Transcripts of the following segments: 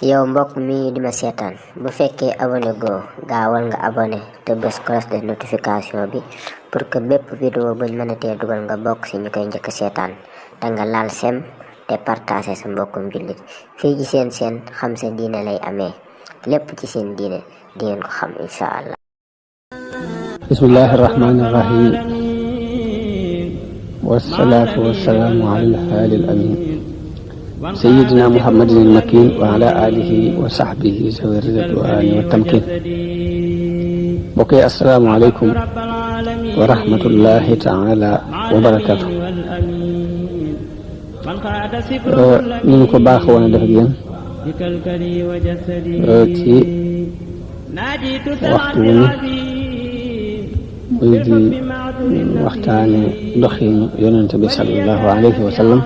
yow mbokk mi di ma seetaan bu fekkee abonné go gaawal nga abonné te bës cloche de notification bi pour que bépp vidéo buñ mënatee dugal nga bokk ci ñu koy njëkk seetaan te nga laal sem te partager sa mbokkum jullit fii ci seen xam sa diine lay amee lépp ci seen diine di ngeen ko xam insha allah. bismillahi rahmani rahim wasalaatu wasalaamu ala alhaali al amin sayyidina muhammadin al makin wa ala alihi wa sahbihi zawi ridwani wa tamkin. mbokk yi assalaamu aleykum wa rahmatullahi taala wa barakatu. ni ñu ko baax woon a def ak yéen ci waxtu wu muy di waxtaane doxinu yonente bi sallallahu alayhi wa sallam.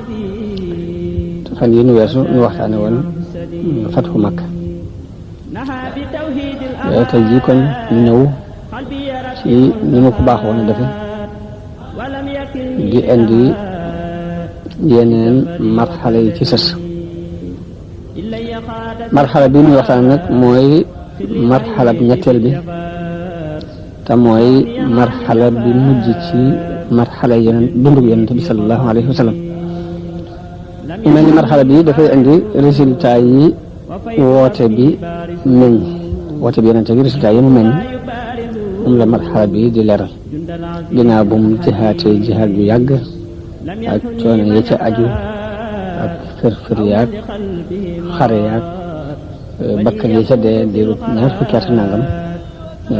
fan yi nu weesu ñu waxtaane woon fatxu Makka. tey jii kon ñu ñëw ci ni ma ko baaxoon a defe di indi yeneen marxala yi ci sës. marxala bi ñuy waxtaane nag mooy marxala bi ñetteel bi te mooy marxala bi mujj ci marxala yeneen dundug yonente bi sallallahu alayhi wa sallam. mu mel ni marxala bi dafay indi résultat yi woote bi meññ woote bi yonente bi résultat yi mu meññ moom la marxala bi di leeral ginnaaw bu mu jihaatee jihaat yu yàgg ak coono yi ca aju ak fër-fër yaag xare yaag bakkan yi ca dee diiru ñaar fukki at nangam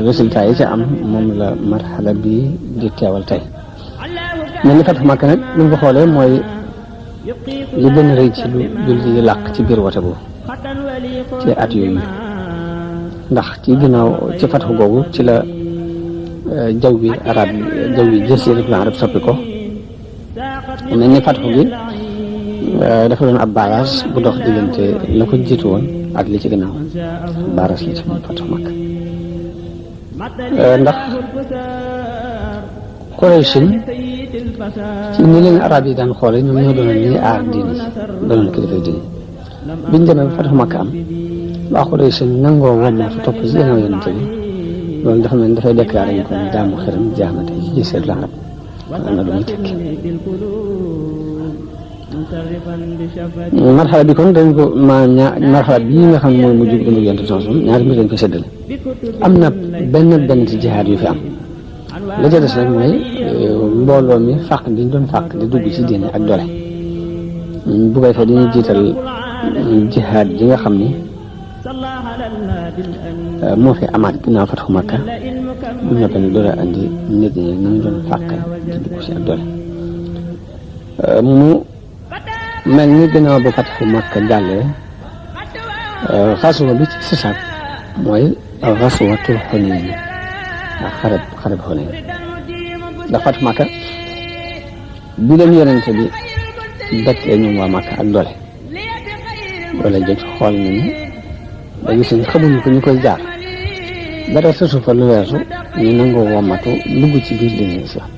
résultat yi ca am moom la marxala bi di teewal tey. mel ni Fathu Makka nag lu ko xoolee mooy li gën a rëy ci lu jullit yi làq ci biir wote boobu ci at yooyu ndax ci ginnaaw ci fatxu googu ci la jaw bi arab jaw bi jasiiratul arab soppi ko mel ni fatxu gi dafa doon ab barrage bu dox diggante la ko jiitu woon ak li ci ginnaaw barrage la ci Fathu Makka ndax Qurayshin ci ni leen arab yi daan xoole ñoom ñoo doonoon ñuy aar diini doonoon kilifa diini biñ demee ba Fathu Makka am waa Qurayshin nangoo woon na topp ci ginnaaw yonente bi loolu dafa mel ni dafay déclaré ñu ko ni jaamu xëram jeex na tey ci jasiiratul arab kon am na lu muy tekki. marxala bi kon dañ ko marxala bii nga xam ne mooy mujj dundu yonente bi sallallahu alayhi wasallam ñaari mbir dañ ko séddale. am na benn ci jihaad yu fi am la ca des nag mooy mbooloo mi fàq di doon fàq di dugg ci diine ak doole bu koy defee dañuy jiital jihaad ji nga xam ni moo fi amaat ginnaaw Fathu Makka bu noppee ne doole andi nit ñi ni ñu doon fàqe di dugg ci ak doole. mu mel ni ginnaaw bu Fathu Makka jàllee xasuwa bi ci sisaat mooy xasuwatul Xunayn ak xareb Xunayn ndax Fathu Makka bi leen yonente bi bettee ñoom waa Makka ak doole jëg xool na ni da gis ni xamuñu ko ñu koy jaar dara sësu fa lu weesu ñu nangoo womatu dugg ci biir diine islam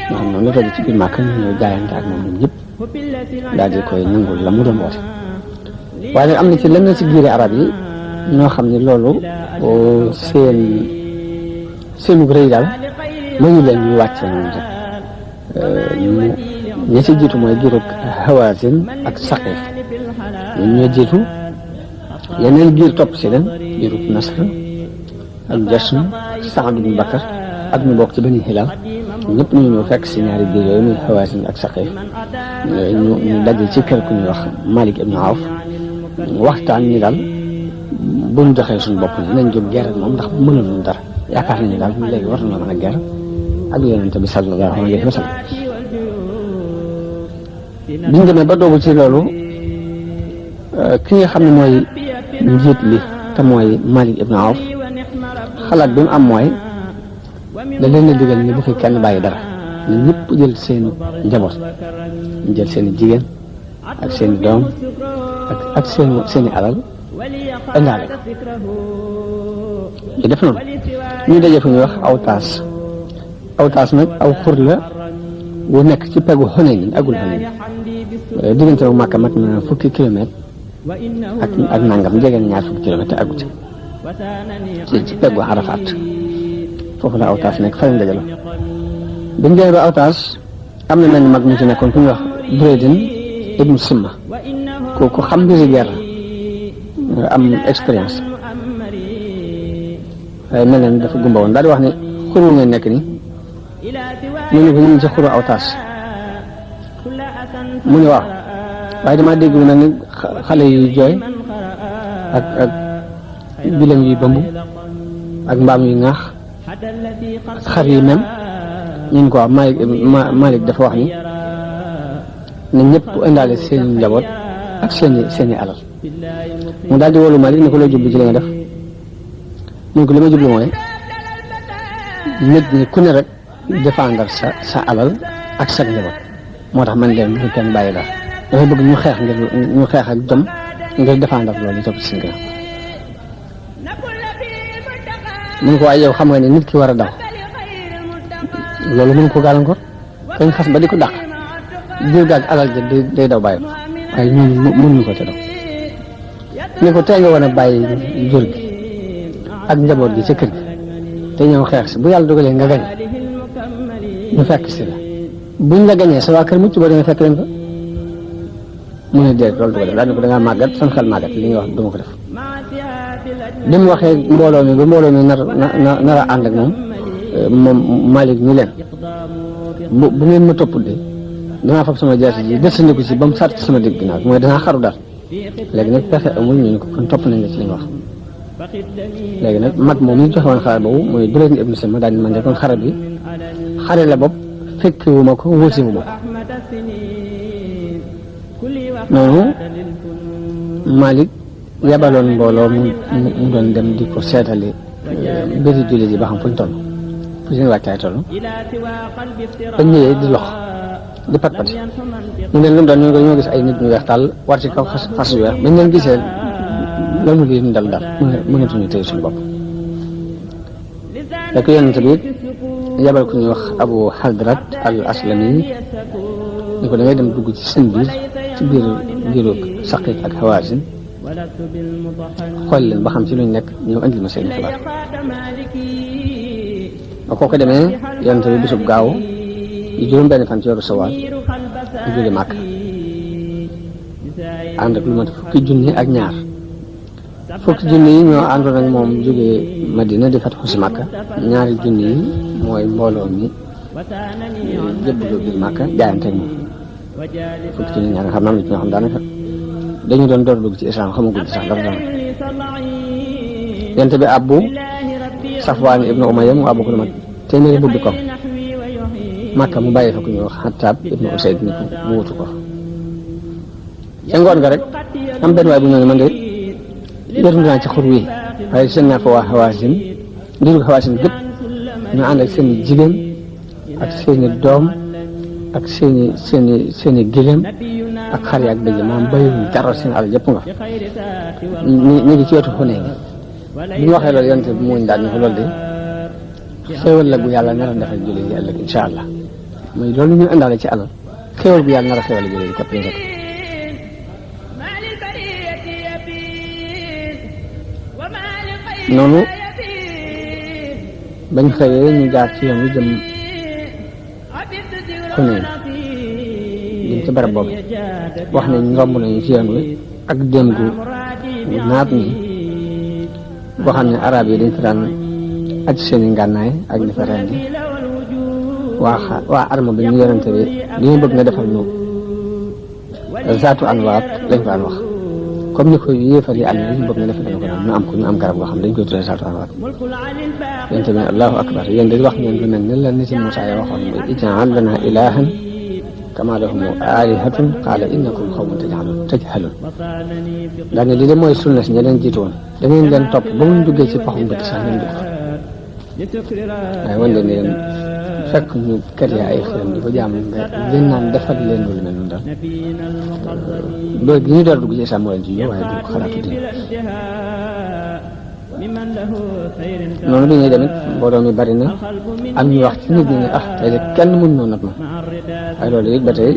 nga xam noonu la tegu ci biir Makka ñu ñëw jaayante ak moom ñun ñëpp daal di koy nangul la mu doon woote. waaye nag am na ci lenn ci giiri arab yi ñoo xam ne loolu seenu rëy daal mayu leen ñu wàcce noonu rek ña ci jiitu mooy giirug Hawazin ak Saqif ñun ñoo jiitu yeneen giir topp si leen giirug Nasr ak Jashm Saad ibn Bakar ak ñu bokk ci Bani Hilaal ñëpp ñu ñëw fekk si ñaari giir yooyu muy Hawazin ak Saqif ñu daje ci kër ku ñuy wax Malik ibn Awf waxtaan ñi daal buñ joxee suñu bopp ni nañ jóg guerre moom ndax mënaluñ dara yaakaar nañu daal léegi war nañoo mën a guerre ak yonente bi sallallahu alayhi wa sallam. biñ demee ba doogu ci loolu ki nga xam ne mooy njiit li te mooy Malik ibn Awf xalaat bi mu am mooy da leen a digal ni bu fi kenn bàyyi dara ñu ñëpp jël seen njaboot ñu jël seen jigéen ak seen doom ak seen alal indaale ko ñu def noonu ñu daje fu ñuy wax Awtaas nag aw xur la wu nekk ci peggu Xunayn agul Xunayn diggante bu Makka mat na fukki kilomètre ak nangam jege na ñaar fukki kilomètre àggu ci peggu Arafat foofu la Awtaas nekk fa lañ dajaloo biñ demee ba Awtaas am na mel ni mag mu ci nekkoon ku ñuy wax Buraydin ibnu Simma ku xam mbiri guerre am expérience waaye mel na ni dafa gumba woon daal di wax ne xuru ngeen nekk ni mu ne ko ñu ngi ci xuru Awtaas mu ne waaw waaye damaa dégg nag ni xale yuy jooy ak bilam yuy bëmb ak mbaam yuy ŋaax ak xar yi même ñu ko wax Malik dafa wax ni ne ñëpp indaale seen njaboot ak seeni alal mu daal di wóolu Malik ne ko loo jublu ci li nga def mu ko li ma jublu mooy nit ñi ku ne rek défendre sa alal ak sa njaboot moo tax man leen bu kenn bàyyi dara dafa bëgg ñu xeex ak jom ngir défendre loolu yi topp ci seen ginnaaw mun ko waaye yow xam nga ne nit ki war a daw loolu mun ko gàllankoor kañ xas ba di ko dàq jur gaag alal ja day daw bàyyi ko waaye ñooñu mënuñu ko ca daw ne ko tey nga war a bàyyi jur gi ak njaboot gi ca kër gi te ñëw xeex si bu yàlla dogalee nga gañ ñu fekk si la buñ la gañee sa waa kër mucc boo demee fekk leen fa mu ne déet loolu du ko def daal ne ko da ngaa màggat sam xel màggat li nga wax du ma ko def bi mu waxee mbooloo mi ba mbooloo mi nar a ànd ak moom Malik ñu leen bu ngeen ma topp de danaa fab sama jaasi ji desandiku ci ba mu sàrt sama digg ginnaaw mooy danaa xaru daal léegi nag pexe amul ñu ne ko kon topp nañ la ci li nga wax léegi nag mag moom ñu joxe woon xare boobu mooy Burayd ibn Simma daal man de kon xare bi xare la bopp fekkewuma ko wóosiwuma ko noonu Malik yabaloon mbooloo mu doon dem di ko seetali bëri jullit yi ba xam fuñ toll fu seen wàccaay toll ba ñëwee di lox di pat-pat ñu leen lu mu doon ñoo gis ay nit ñu weex tàll war ci kaw fas yu weex bañ leen gisee loolu lii ñu dal mënatuñu téye suñu bopp fekk yonent bi yabal ku ñuy wax Abu Hadrat al Aslami ni ko da ngay dem dugg ci seen biir ci biiru Saqiif ak Hawazin xool leen ba xam ci luñ nekk ñëw andil ma seen xibaar ba kooku demee yonent bi bisub gaaw di juróom-benn fan ci weeru Sawaal di jóge Màkka ànd ak lu mat fukki junni ak ñaar fukki junni yi ñoo àndoon ak moom jóge Madina di fat si Màkka ñaari junni yi mooy mbooloo mi jébbaloo biir Màkka jaayante ak moom fukki junni ñaar nga xam naa am na ci ñoo xam daanaka dañu doon door dugg ci islam xamaguñ ci sax dara dara yonent bi abbu Safwaan ibnu Umayya mu abbu ko lu mat téeméeri bubbi ko Màkka mu bàyyi fa ku ñuy wax Xattaab ibnu Usayd ni ko mu wutu ko ca ngoon nga rek am benn waay bu ñëw ne man de yor naa ci xur wi waaye seen naa fa waa Hawaasin ndiru Hawaasin gépp ñu ànd ak seen i jigéen ak seen i doom ak seen i gileem ak xar ak bëj maanaam bàyyiwuñ dara seen alal yëpp nga ñu ngi ci wetu Xunayn bi ñu waxee loolu yonent bi muuñ daal ñu ko loolu de xéewal la gu yàlla nar a defal jullit yi ëllëg incha allah mooy loolu ñu indaale ci alal xéewal gu yàlla nar a xéewal jullit yi képp ñu rek noonu bañ xëyee ñu jaar ci yoon wi jëm Xunayn jëm ci barab boobu wax nañ romb nañu ci yoon wi ak déem gu naat ni boo xam ne arab yi dañ fi daan aj seeni ngànnaay ak di fa rendi waa arma bi ñu yorante bi li ñu bëgg nga defal ñu zaatu anwaat lañ ko daan wax comme ni ko yéefar yi amee li ñu bëgg nga defal ko ñu am garab goo xam dañ koy tuddee zaatu anwaat yéen tamit allahu akbar yéen dañ wax ngeen lu mel ne la nit yi Muusaa ya waxoon mooy ij'al lanaa ilaahan kamaa lahum aalihatun qaala innakum qawmun tajhaluun daane lii de mooy sunna si ña leen jiitu woon da ngeen leen topp ba mu duggee ci paxum bët sax ngeen dugg waaye wan leen ne leen fekk ñu kër ya ay xiram di ko jaamu nga leen naan defal leen lu mel noonu daal loolu gi ñu door dugg ci islam moo leen ci ñëw waaye du ko xalaatu dina noonu bi ñuy demit mbooloo mi bari na am ñu wax ci nit ñi ne tey de kenn mën noo nat ma waaye loolu it ba tey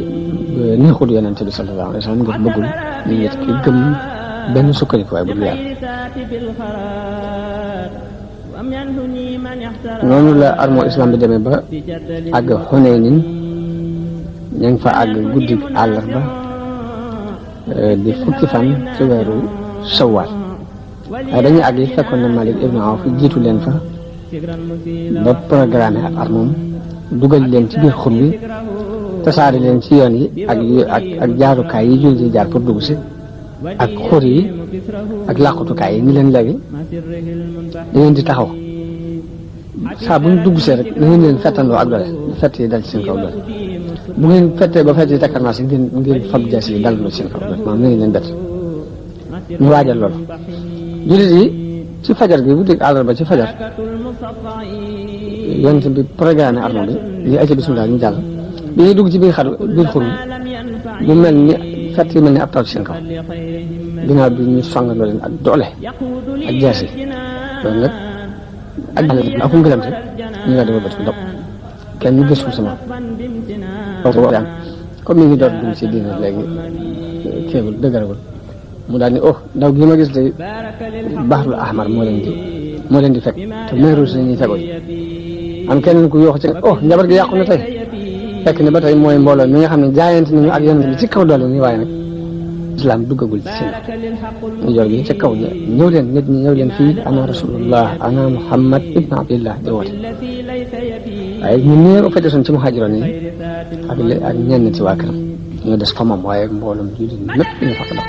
neexul yonente bi sallallahu alayhi wa sallam ngir bëggul ñu nit ki gëm benn sukkandikuwaay bu dul yàlla. noonu la armoo islam bi demee ba àgg Xunaynin ña ngi fa àgg guddi àllarba di fukki fan ci weeru Shawwal waaye dañuy àgg yi fekkoon na Malik ibnu Awf jiitu leen fa ba programme ak armoom dugal leen ci biir xur bi tasaare leen ci yoon yi ak jaarukaay yi jullit yi jaar pour dugg si ak xur yi ak làqutukaay yi ni leen léegi da ngeen di taxaw saa bu ñu dugg see rek na ngeen leen fettandoo ak doole fett yi dal ci seen kaw doole bu ngeen fettee ba fett yi takkarnaas yi ngeen fab jaas yi dal ci seen kaw doole maanaam na ngeen leen bett ñu waajal loolu jullit yi ci fajar gi bu dégg àllarba ci fajar yonent bi programme arme bi lii ay ca bismillah ñu jàll bi ñuy dugg ci biir xur bi mu mel ni fett yi mel ni ab taw ci seen kaw ginnaaw bi ñu songandoo leen ak doole ak jaas yi loolu nag ak fu mu gëlante ñu nga dema bët fi dog kenn ñu gëstu sama comme mi ngi door dugg ci diina léegi kéegul dëgëragul mu daal ni ndaw gi ma gis de Bahrul Ahmar moo leen di fekk te meeru si ñuy fegoo am kenn ku yooxu ci njabar gi yàqu na tey fekk ne ba tey mooy mbooloo mi nga xam ne jaayante nañu ak yonent bi ci kaw doole ni waaye nag islam duggagul ci seen ñu jor gi ci kaw ñëw leen nit ñi ñëw leen fii ana rasulullah ana Muhammad ibn Abdillah di woote waaye ñu néew fa desoon ci muhaajiroon yi ak ñenn ci waa këram ñoo des fa moom waaye mbooloom jullit ñëpp ñu fa dox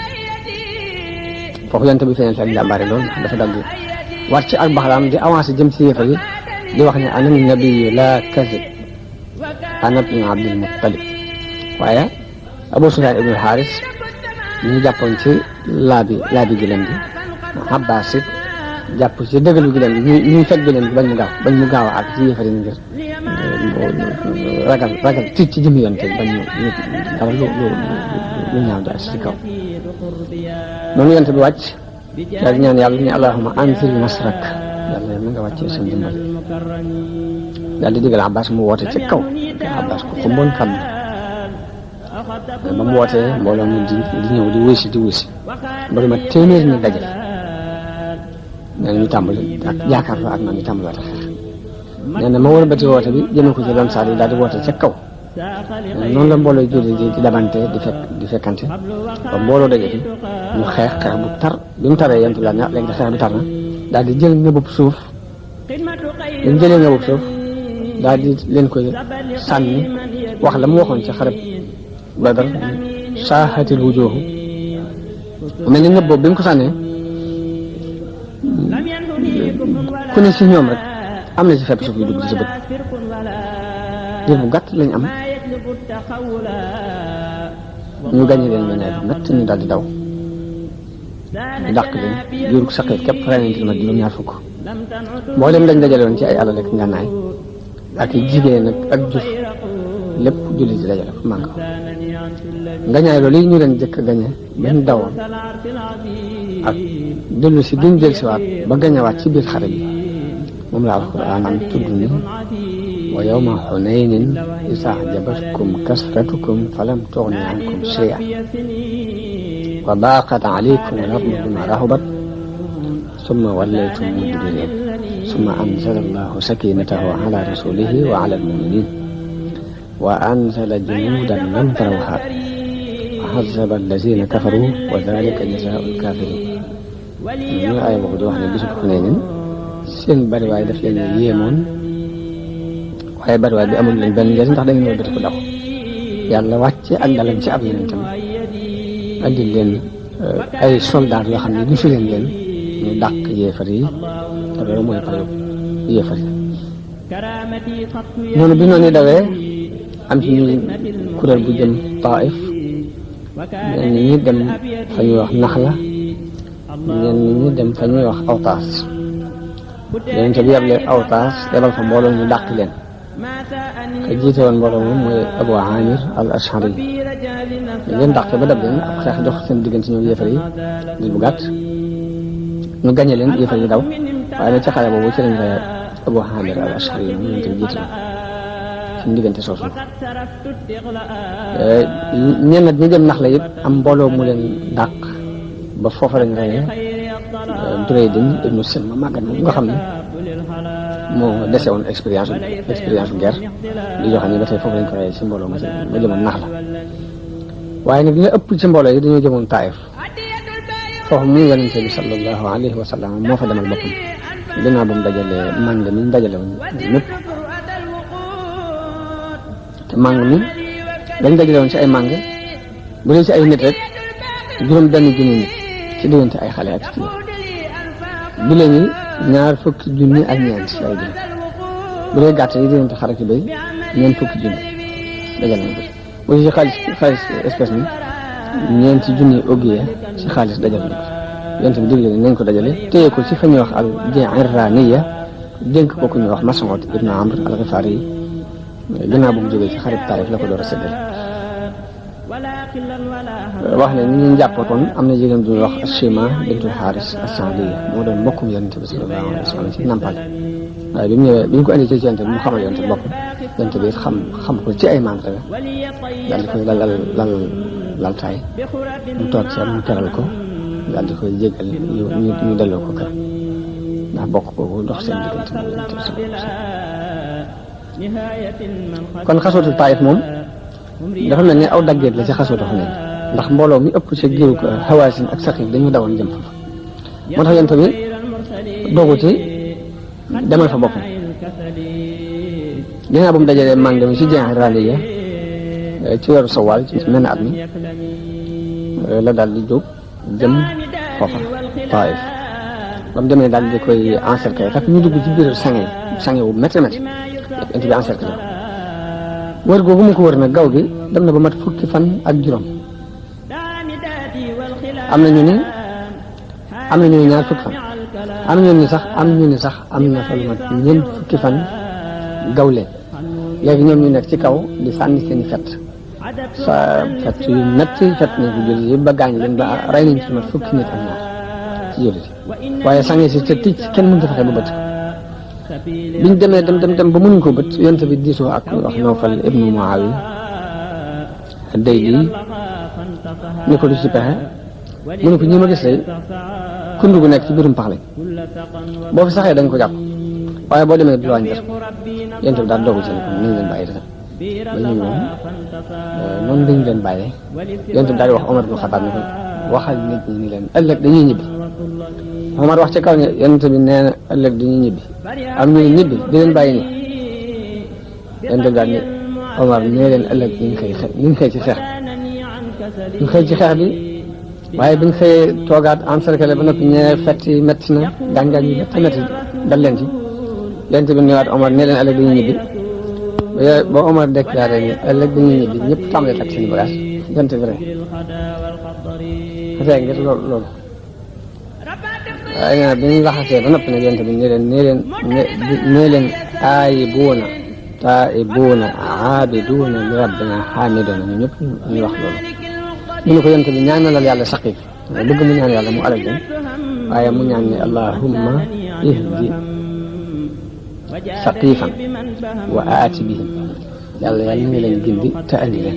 foofu yonent bi feeñal fi ak njàmbaare loolu dafa dal di war ci ak baxlaam di avancé jëm ci yéefar yi di wax ne ana nabiyu la kazib ana ibn Abdul Muttalib waaye Abu Sufyaan ibn Haaris ñu jàppoon ci laabi gilem bi Abbaas it jàpp ci dëggalu gilem bi ñuy fekk gilem bi bañ mu gaaw a àgg ci yéefar yi ngir ragal tiit ci jëmmi yonent bi bañ dara lu ñaaw daal ci kaw noonu yonent bi wàcc daal di ñaan yàlla ni allahumma anzil nasrak yàlla na nga wàccee seen dimbal daal di digal Abbas mu woote ci kaw Abbas ko xumboon kàddu ba mu wootee mbooloo mi di ñëw di wuy si ba lu ma téeméer ni daje nee na ñu tàmbali ak yaakaar fa ak man ñu tàmbaliwaat xeex nee na ma war a bëti woote bi jëme ko ci doon saal yi daal di woote ca kaw noonu la mbooloo julli di dabante di fekkante ba mbooloo daje fi ñu xeex bu tar bi mu taree yonent bi daal léegi da xeex bi tar na daal di jël ngëbub suuf dañ jëlee ngëbub suuf daal di leen koy sànni wax la mu waxoon ci xarab Badar saaxatil wujuuhu mel ni ngëb boobu bi mu ko sànnee ku ne si ñoom rek am na ci fepp suuf yu dugg ci sa bët diir bu gàtt lañ am ñu gàññe leen meññaay bu métti ñu daal di daw ñu dàq leen diiru saqeet képp reyante ma juróom-ñaar fukk mboolem lañ dajale woon ci ay alal ak ngànnaay ak jigéen ak jur lépp julli ci dajale fu mànk ngañaay loolu yi ñu leen jëkk gañe benn dawoon ak dellu si gën jël siwaat ba gañewaat ci biir xare bi moom la alquran am tudd ni wa yawma xunaynin iz a'jabatkum kasratukum falam tughni ankum shay'an wa daqat alaykum al-ardu bima rahabat summa wallaytum mudbirin summa anzala allahu sakinatahu ala rasulihi wa ala al-mu'minin wa anzala junuudan lam tarawha wa azzaba allazina kafaru wa dhalika jazaa'u al-kafirin ñu ay boobu di wax ne bisub Xunaynin seen bariwaay daf leen yéemoon waaye bariwaay bi amul leen benn njëriñ ndax dañu ñëw bëti ko daw yàlla wàcce ak dalam ci ab yonentam andi leen ay soldaar yoo xam ne gisu leen ñu dàq yéefar yi te loolu mooy payu yéefar yi noonu bi noonu dawee am ci ñuy kuréel bu jëm Taif ñenn ñi dem fa ñuy wax Naxla ñenn ñi dem fa ñuy wax Awtaas yonent bi yable Awtaas yebal fa mbooloo ñu dàq leen ka jiite woon mbooloo moom mooy Abu Amir al Ashari leen dàq ba dab leen ak xeex dox seen diggante ñoom yéefar yi di bu gàtt ñu gañe leen yéefar yi daw waaye nag ci xare boobu ci lañ rey Abu Amir al Ashari yi ñu jiite suñu diggante soosu ñenn ñi jëm nax la yëpp am mbooloo mu leen dàq ba foofa lañ reyee Duraydin ibnu Silma màggat moom nga xam ne moo dese woon expérience guerre di joxe ni ba tey foofu lañ ko reyee ci mbooloo ma jëmoon nax la waaye nag dina ëpp ci mbooloo yi dañoo jëmoon Taayif foofu mu yonente bi sallallahu alayhi wa sallam moo fa demal boppam ginnaaw ba mu dajalee màng mi ñu dajale woon ñëpp te màng mi dañ dajale woon ci ay màng bu dee ci ay nit rek juróom benn junni nit ci diggante ay xale ak ci bi leen ni ñaar fukki junni ak ñeent lay jël bu dee gàtt yi diggante xar ak béy ñeent fukki junni dajale na ko bu dee ci xaalis espèce bi ñeenti junni ogiya ci xaalis dajale na ko yonent bi digle nañ ko dajale téye ko ci fa ñuy wax al Ji'irraaniya dénk ko ku ñuy wax Mas'ud ibn Amr al-Ghifari yi ginnaaw bu mu jógee ci xarit Taayif la ko door a séddale wax ne ni ñu jàppoon am na jigéen bu ñuy wax Ashima bintul Xaaris as-Saadiya moo doon mbokkum yonent bi sallallahu alayhi wa sallam ci nampal waaye bi mu ñëwee bi ñu ko indi ci yonent bi mu xamal yonent bi boppam yonent bi xam ko ci ay mandarga daal di koy lal taay mu toog ci mu teral ko daal di koy jégal ñu delloo ko kër ndax bokk kooku dox seen diggante moom yonent bi sallallahu alayhi wa sallam kon xasootu Taayif moom dafa mel ni aw daggeet la ci xasootu Xunayn ndax mbooloo mi ëpp ci giru Hawaasin ak Saqiif dañu dawoon jëm fa moo tax yonent bi doogu ci demal fa boppam ginnaaw bu mu dajalee màng mi ci Ji'irraaniya ci weeru Sawaal ci mel na at mi la daal di jóg jëm foofa Taayif ba mu demee daal di koy encercler fekk ñu dugg ci biir sange wu métti métti yonent bi encercler wër googu mu ko wër nag gaw gi dem na ba mat fukki fan ak juróom am na ñu ni ñaar fukki fan am na ñu ni sax am na fa lu mat ñeent fukki fan gaw leen léegi ñoom ñu nekk ci kaw di sànni seen fett yu metti fett ne ko jullit yi ba gaañ leen ba rey nañ ci mat fukki nit ak ñaar ci jullit yi waaye sange si te ticc kenn mënut a fexe ba bët biñ demee dem ba mënuñ ko bët yonent bi diisoo ak wax Nawfal ibnu Muawiya Dayli ni ko du ci pexe mu ne ko ñi ma gis lay kundu gu nekk ci biirum pax lañ boo fi saxee dañ ko jàpp waaye boo demee du wàññi def yonent bi daal doogu ci ne ko nañ leen bàyyi def ba ñu moom noonu dañu leen bàyyee yonent bi daal di wax Omar ibn Khattab ni ko waxal nit ñi ni leen ëllëg dañuy ñibbi Omar wax ci kaw ne yonent bi nee na ëllëg dañuy ñibbi am ñu ñibbi di leen bàyyi nii yonent bi daal ni Omar nee leen ëllëg ñu ngi xëy ci xeex ñu xëy ci xeex bi waaye biñ xëyee toogaat encerclé ba noppi ñee fetti métti na gaañ-gaañ yi métti dal leen ci yonent bi newaat Omar nee leen ëllëg dañuy ñibbi ba Omar déclaré ni ëllëg dañuy ñibbi ñëpp tàmbalee takk seen bagage yonent bi rek ngir loolu waaye nee na bi ñu laxasee ba noppi nag yonent bi nee leen taa'ibuuna aabiduuna li rabbina xaamiduuna ñu ñëpp ñu wax loolu mu ne ko yonent bi ñaanalal yàlla Saqiif bëgg mu ñaan yàlla mu alal leen waaye mu ñaan ne allahumma ihdi Saqiifan wa aati bihim yàlla ngi leen gindi te andi leen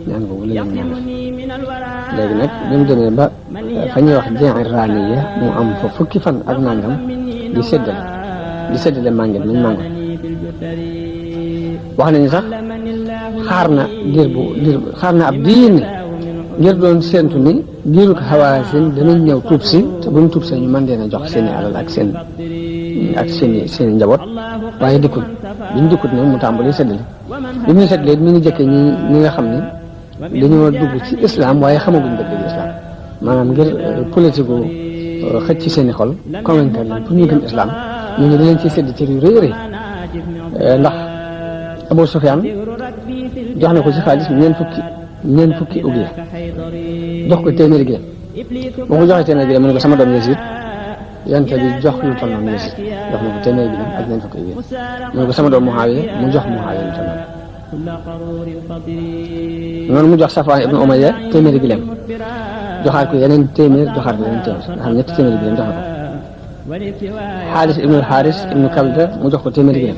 ñaan boobu la leen ñaanal léegi nag bi mu demee ba fa ñuy wax Ji'irraaniya mu am fa fukki fan ak nangam di séddale màngit nañ màngo wax nañu sax xaar na ab diin ngir doon séentu ni giiru ko Hawaasin danañ ñëw tuub si te buñ tuub see ñu mën leen a jox seeni alal ak seen njaboot waaye dikkut biñ dikkut nag mu tàmbali séddale bi muy séddale mi ngi jëkkee ñi nga xam ne dañoo dugg ci islam waaye xamaguñ dëgg islam maanaam ngir politique gu xëcc ci seen i xol convaincre leen pour ñu gëm islam ñu ne daleen ciy sédd ci yu rëy rëy ndax Abu Sufyaan jox na ko ci xaalis ñeent fukki ugiya jox ko téeméeri gi boo ko joxee téeméeri gi mu ne ko sama doom Yazid yonent bi jox lu toll noonu Yazid jox na ko téeméeri gi ak ñeent fukki ugiya mu ne ko sama doom Muawiya mu jox Muawiya lu toll noonu mu jox Safwaan ibnu Umayya téeméeri gi joxaat ko yeneen téeméer joxaat ko yeneen téeméer nga xam ñetti téeméeri gi jox na ko Xaaris ibnu Xaaris ibnu Kalda mu jox ko téeméeri gi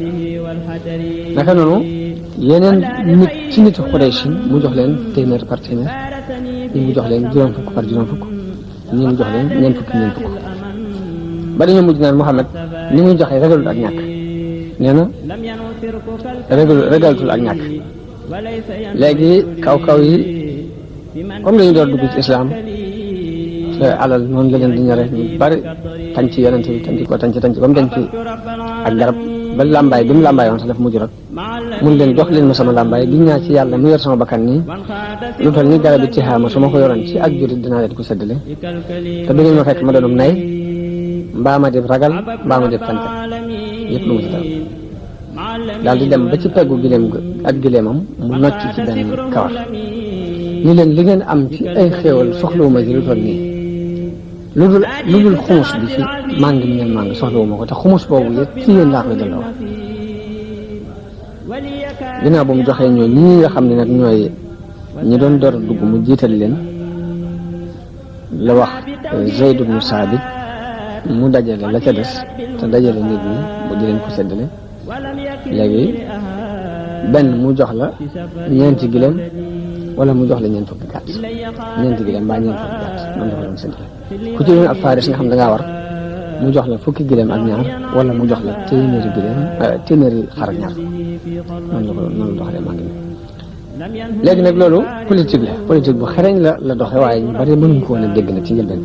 naka noonu yeneen nit ci nit Quraysh mu jox leen téeméer par téeméer ñi mu jox leen juróom fukk par juróom fukk ñi mu jox leen ñeent fukk ba dañoo mujj naan Muhammad ni muy joxe ragalul ak ñàkk nee na ragaltul ak ñàkk. léegi kaw yi comme dañu door dugg ci islam te alal noonu la leen di ñore ñu bari tànc ci yonent bi tànc ba mu denc ak garab ba làmbaay bi mu làmbaay woon sax daf mujj rek mun leen jox leen ma sama làmbaay gi ñaa ci yàlla mu yor sama bakkan nii lu toll ni garab yi ci xaama su ma ko yoroon ci ak jurit dinaa leen ko séddale te du ngeen ma fekk ma doonum nay mbaa ma def ragal mbaa ma def tànk yëpp lu mu ci dal daal di dem ba ci peggu gileem ak gileemam mu nocc ci benn kawar ñu leen li ngeen am ci ay xéewal soxlawuma ci lu toll nii lu dul xumus bi ci màng mi ngeen màng soxlawuma ko te xumus boobu yëpp ci yéen laa koy delloo ginnaaw bu mu joxee ñoo ñi nga xam ne nag ñooy ñi doon door a dugg mu jiital leen la wax Zayd ibn Saabit mu dajale la ca des te dajale nit ñi mu di leen ko séddale léegi benn mu jox la ñeenti gileem wala mu jox la ñeent fukki gàtt ñeenti gileem mbaa ñeent fukki gàtt noonu dafa doon séddale ku ci doon ab faaris nga xam da ngaa war mu jox la fukki gileem ak ñaar wala mu jox la téeméeri xar ak ñaar noonu la doxalee maa ngi nii. léegi nag loolu politique bu xereñ la doxe waaye ñu bari mënuñ ko woon a dégg nag ci njëlbeen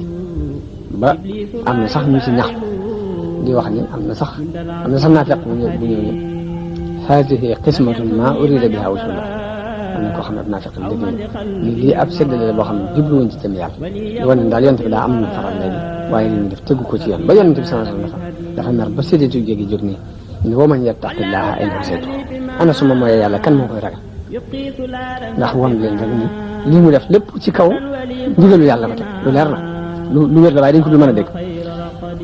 ba am na sax ñu ci ñax di wax ni am na sax naafeq bu ñëw ne haadihi qismatun maa urida bihaa wajhullah am na koo xam ne naafeq la dégg ni lii ab séddale la boo xam ne jubluwuñ ci jëm yàlla di wane daal yonent bi daa am na faral léegi waaye li ñu def tegu ko ci yoon ba yonent bi sallallahu alayhi wasallam dafa mer ba séddatu jéegi jóg nii ni wa man yattaqillaaha ayna saytuhu ana suma mooy yàlla kan moo koy ragal ndax wan leen rek ni lii mu def lépp ci kaw ndigalu yàlla ko teg lu leer na lu wér la waaye dañ ko dul mën a dégg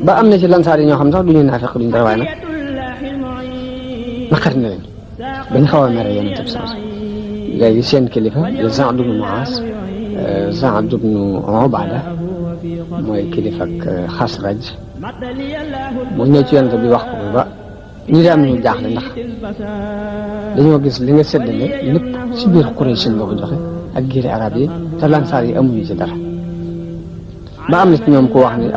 ba am na ci lansaar yi ñoo xam sax du ñuy naafeq duñ dara waaye nag naqari na leen bañ xaw a mere yonent bi sallallahu alayhi wasallam léegi seen kilifa di Saad ibnu Muaaz Saad ibnu Ubaada mooy kilifa ak Xasraj mu ñëw ci yonent bi wax ko ba ñi di am ñu jaaxle ndax dañoo gis li nga séddale lépp ci biir Quraysh nga ko joxe ak giiri arab yi te lansaar yi amuñu ci dara ba am na ci ñoom ko wax ni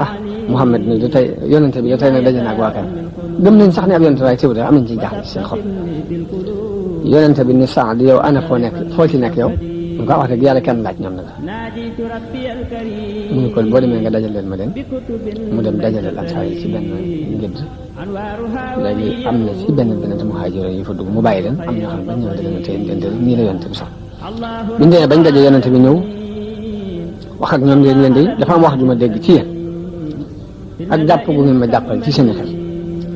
Muhammad ni tey yonente bi tey nag daje na ak waa kan gëm nañ sax ne ab yonente waaye teewul am nañ ciy jaaxle ci seen xol yonente bi ni Saad yow ana foo ci nekk yow mu ko wax dëgg yàlla kenn laaj ñoom nag mu ne kon boo demee nga dajaleel ma leen mu dem dajaleel ansaar yi ci benn ngëdd léegi am na ci benn muhaajir yu fa dugg mu bàyyi leen am ñoo xam ne bañ ñëw da leen tey nii la yonente bi sax biñ demee bañ daje yonente bi ñëw wax ak ñoom leen di dafa am wax ju ma dégg ci yéen ak jàpp gu ngeen ma jàppal ci seen xel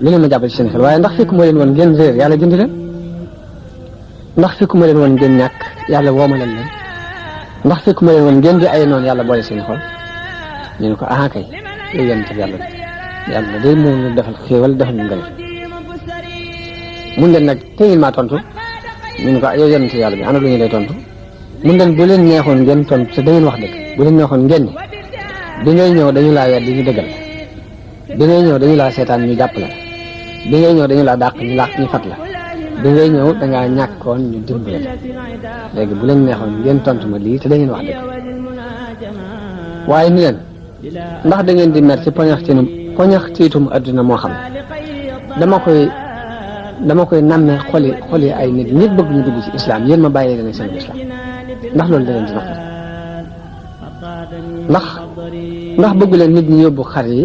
lu leen ma jàppal ci seen xel waaye ndax fekk moo leen woon ngeen réer yàlla jënd leen ndax fekk moo leen woon ngeen ñàkk yàlla woomalal leen ndax fekk moo leen woon ngeen di ay noonu yàlla boole seen xol ñu ne ko kay yow yonent bi yàlla day moo ñu defal xéewal defal ñu ngëneel mun leen nag te ngeen maa tontu ñu ne ko yow yonent yàlla bi ana lu ñu lay tontu mun leen bu leen neexoon ngeen tontu te da ngeen wax dëgg bu leen neexoon ngeen ni bi ngay ñëw dañu laa weer di ñu dëggal bi ngay ñëw dañu laa seetaan ñu jàpp la bi ngay ñëw dañu laa dàq ñu fat la bi ngay ñëw dangaa ñàkkoon ñu dimbale léegi bu leen neexoon ngeen tontu ma lii te da ngeen wax dëgg waaye ni leen ndax da ngeen di mer ci poñaxtiitum adduna moo xam dama koy nammee xoli ay nit bëgg ñu dugg ci islam yéen ma bàyyi leen seen islam ndax loolu da leen di naqari ndax bëgg leen nit ñi yóbbu xar yi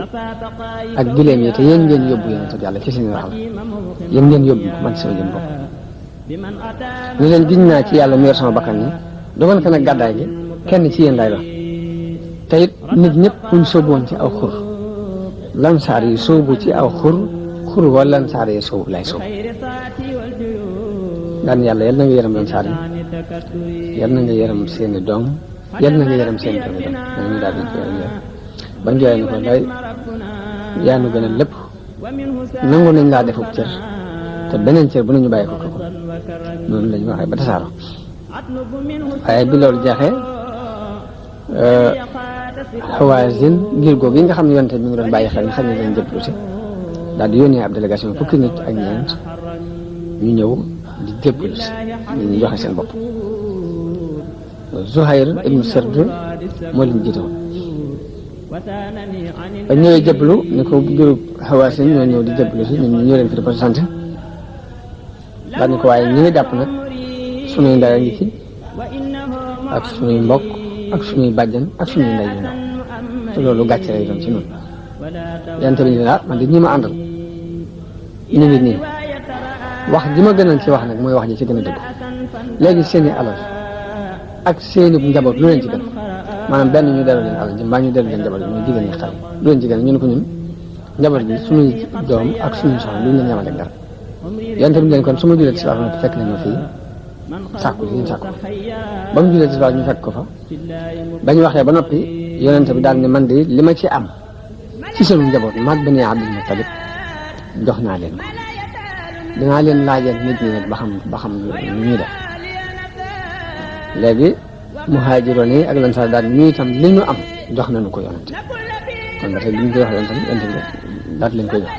ak gileem yi te yéen ngeen yóbbu yonent bi yàlla ci seen raxal yéen ngeen yóbbu man sama jëm bopp ni leen giñ naa ci yàlla mu yor sama bakkan yi dogal ko nag gàddaay gi kenn ci yéen lay doon te it nit ñëpp buñ sóoboon ci aw xur lansaar yi sóobu ci aw xur wala lansaar yi sóobu lay sóobu daan yàlla yal na nga yërëm lansaar yi yal na nga yërëm seeni doom yal na nga yërëm seen doomi doom ñu daal di jooy bañ jooy ni ko day yaa nu gën a lépp nangu nañ laa defub cër te beneen cër bu nañu bàyyi ko noonu lañu waxee ba tasaaro waaye bi loolu jeexee Hawaazin ngir googu yi nga xam ne yonte mi ngi doon bàyyi xel nga xam ne dañ jëplu si daal di yónnee ab délégation fukki nit ak ñeent ñu ñëw di jëplu si ñu joxe seen bopp Zuhayr ibnu Sard moo leen jiite woon ba ñëwee jëblu ni ko jurub Hawaasin ñoo ñëw di jëblu si ñun ñoo leen fi di ko sant daal ni ko waaye ñi ngi jàpp nag sunuy ndey a ngi ci ak sunuy mbokk ak sunuy bàjjan ak sunuy ndey yu ndaw te loolu gàcce lay doon ci noonu yante bi ni la man di ñi ma àndal ñu ngi nii wax ji ma gënal ci wax nag mooy wax ji ci gën a dëgg léegi seeni alal ak seeni njaboot lu leen ci gën maanaam benn ñu delloo leen alal ji mbaa ñu delloo leen njaboot ji muy jigéen ñi xale lu leen ci gën ñu ne ko ñun njaboot ji suñuy doom ak suñuy soxna duñ leen yemale ak dara yante bi leen kon su ma julee tisbaar ma fekk nañ ma fii sàkku li ñu sàkku ba mu julee tisbaar ñu fekk ko fa ba ñu waxee ba noppi yonente bi daal ne man de li ma ci am ci seen njaboot maag Bani Abdul Muttalib jox naa leen ko dinaa leen laajal nit ñi nag ba xam ñuy def léegi muhaajiroon yi ak lansaar daal ñuy itam li ñu am jox nañu ko yonente kon ba tey li ñu koy wax yonente bi daal leen koy jox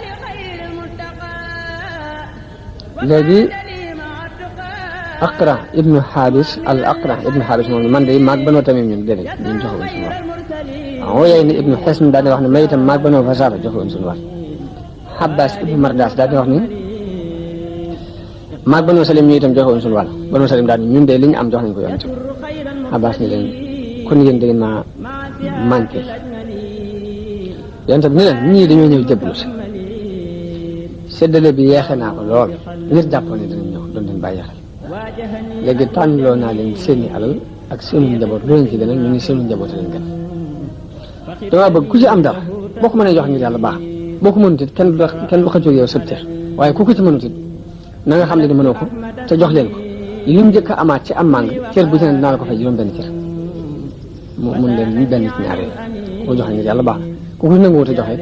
léegi Aqra ibnu Xaabis moom man de maag Banu Tamim ñun déedéet ñun joxewuñ suñu war Uyayna ni ibnu Xisn daal di wax ne may itam maag Banu Fasaara joxewuñ suñu war Abbas ibnu Mardas daal di wax ni maag Banu Salim ñu itam joxewuñ suñu wàll Banu Salim daal ñun de li ñu am jox nañ ko yonente Abbas ni leen kon yéen da ngeen maa manqué yonente bi ni leen ñii dañoo ñëw jëblu si séddale bi yeexe naa ko lool ngir jàppoon ne danañ ñëw doon leen bàyyi xel léegi tànnloo naa leen seeni alal ak seenu njaboot lu leen ci gënal ñu ngi seenu njaboot leen gën dama bëgg ku ci am dara boo ko mënee jox ngir yàlla baax boo ko mënut it kenn du xëccoo yow sëb cër waaye ku ko ci mënut it na nga xam ne di mënoo ko te jox leen ko li mu njëkk a amaat ci am màng cër bu ci ne dinaa la ko fay juróom benn cër mun leen ñu benn ci ñaareel ko joxe ngir yàlla baax ku ko nanguwut a joxe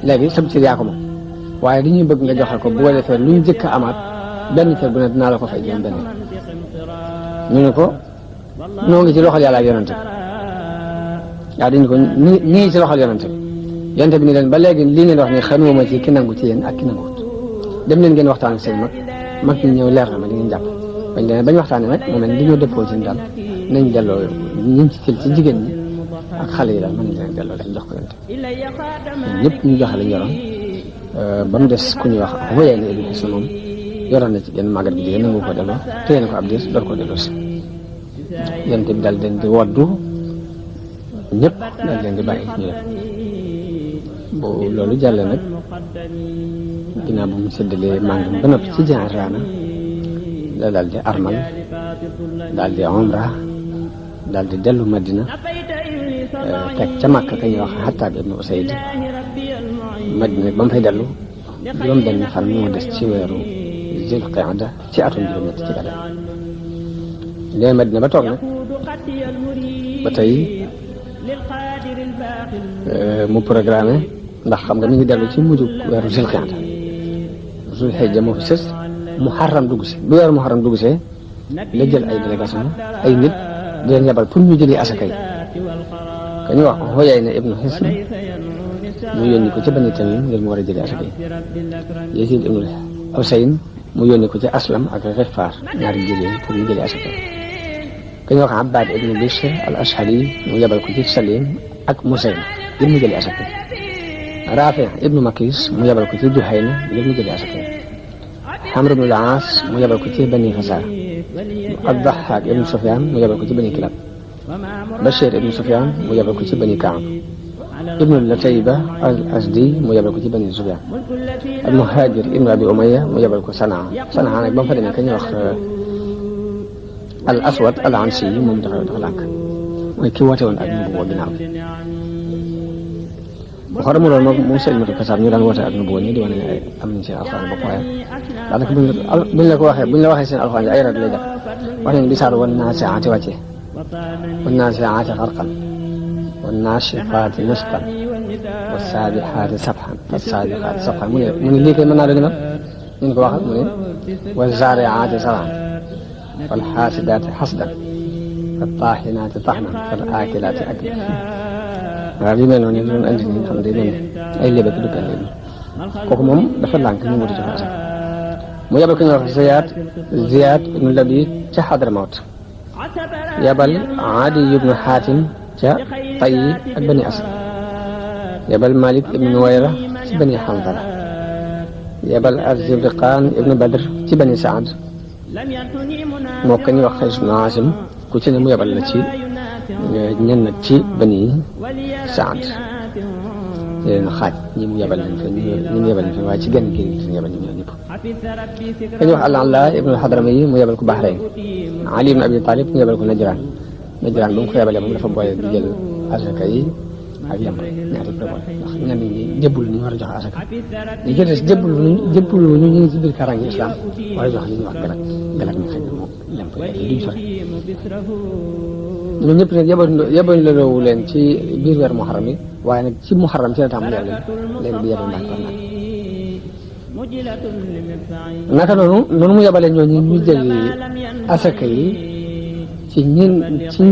léegi sëb cër yaa ko moom waaye dañuy bëgg nga joxe ko bu ko defee lu ñu njëkk a amaat benn cër bu ne dinaa la ko fay juróom benn ñu ne ko noo ngi ci loxol yàlla ak yonente yaa dañu ko ñi ngi ci loxol yonente yonente bi ni leen ba léegi lii ngeen wax ni xanuuma ci ki nangu ci yéen ak ki nanguwut dem leen ngeen waxtaan ak seen mag ñi ñëw leer na ma di ngeen jàpp bañ waxtaanee nag mu mel ni dañoo dëppoo ci daal nañ delloo ñi ci jël ci jigéen ñi ak xale yi daal mën nañ leen delloo dañ jox ko yonente ñëpp ñu joxe lañ yoroon ba mu des ku ñuy wax Uyayna ibnu Hisn moom yoroon na ci benn màggat bi jigéen nangu ko delloo téye na ko ab diir door ko delloo si yonente bi daal leen di woddu ñëpp daal leen di bàyyi ñu def bu loolu jàllee nag ginnaaw bu mu séddalee màngam ba noppi ci Ji'rana la daal di armal daal di umra daal di dellu Madina teg ca Makka ka ñuy wax Hattaab ibnu Usayd Madina ba mu fay dellu juróom benn fan moo des ci weeru Zul Qaada ci atum juróom-ñett ci gàddaay léegi Madina ba toog nag ba tey mu programme ndax xam nga mi ngi dellu ci mujj weeru Zul Qaada Zul Hijja moo fi sës Muharram dugg si bu weeru Muharram dugg see la jël ay délégation ay nit di leen yabal pour ñu jëlee asaka yi ka ñu wax Uyayna ibnu Hisn mu yónni ko ci Bani Tamim ngir mu war a jëlee asaka yi Yazid ibnu Husayn mu yónni ko ci Aslam ak Ghifaar ñaari jigéen pour ñu jëlee asaka yi ka ñu wax Abbad ibnu Bishr al-Ashhali mu yabal ko ci Salim ak Musayna ngir mu jëlee asaka yi Rafi ibnu Makis mu yabal ko ci Juhayna ngir mu jëlee asaka yi Amr ibnu al-Aas mu yabal ko ci Bani Fasaar Ad-Dahhaak ibnu Sufyaan mu yabal ko ci Bani Kilab Bashir ibnu Sufyaan mu yabal ko ci Bani Kaab ibnu Latayba al-Asdi mu yabal ko ci Bani Sufyaan al-Muhaajir ibnu Abi Umayya mu yabal ko Sanaa nag ba mu fa demee ka ñuy wax al-Aswad al-Ansi moom dafa lànk mooy ki woote woon ak nubuwwa ginnaaw bu xoolee mu doon moom Salimatu Kasaab ñu daan woote ak nubuwwa ñi di wane ne am nañ seen alxuraan bopp waaye daanaka buñ la ko waxee buñ la waxee seen alxuraan yi ay rat lay def wax nañ bi saar wan naasi'aati wàccee wan naasi'aati gharqan wan naashifaati nashtan was saabixaati sabxan fas saabixaati sabxan mu ne lii kay mën naa doon nag ñu ko waxal mu ne waz zaari'aati zar'an wal xaasidaati xasdan fat taaxinaati taxnan fal aakilaati aklan waaw yu mel noonu ñu doon andi ñu xam day mel ay lébat du kenn kooku moom dafa lànk ñu wuti joxe asaka mu yabal ko ñu wax Ziyaad ibnu Labiid ca Xadramawt yabal Adi ibnu Xaatim ca Tayyi ak Bani Asad yebal Malik ibn Nuwayra ci bani Hanzala yebal Az-Zibriqaan ibn Badr ci bani Saad moo ko ñu wax Qays ibn Aasim ku ci ne mu yebal la ci ñenn ci bani Saad leen xaaj ñi mu yebal leen fa ñi mu yebal leen fa waaye ci genn gi ñu yebal ñoom ñëpp dañu wax al-Ala ibn al-Hadrami yi mu yebal ko Bahrayn Ali ibn Abi Talib mu yebal ko Najraan bu mu ko yebalee moom dafa boole di jël asaka yi ak yemb ñaari prévoir ndax ñenn ñi jébbul ñu war a joxe asaka ñi ci des jébbul ñu ngi ci biir kaaraange islam war a joxe li ñuy wax galak ñu xëy na moom lemp duñ sore ñun ñëpp nag yebal la loowu leen ci biir weer muharram yi waaye nag ci muharram ci la tàmbali leen léegi di yebal ndànk naka noonu mu yebalee ñooñu ñu jëli asaka yi ci ñi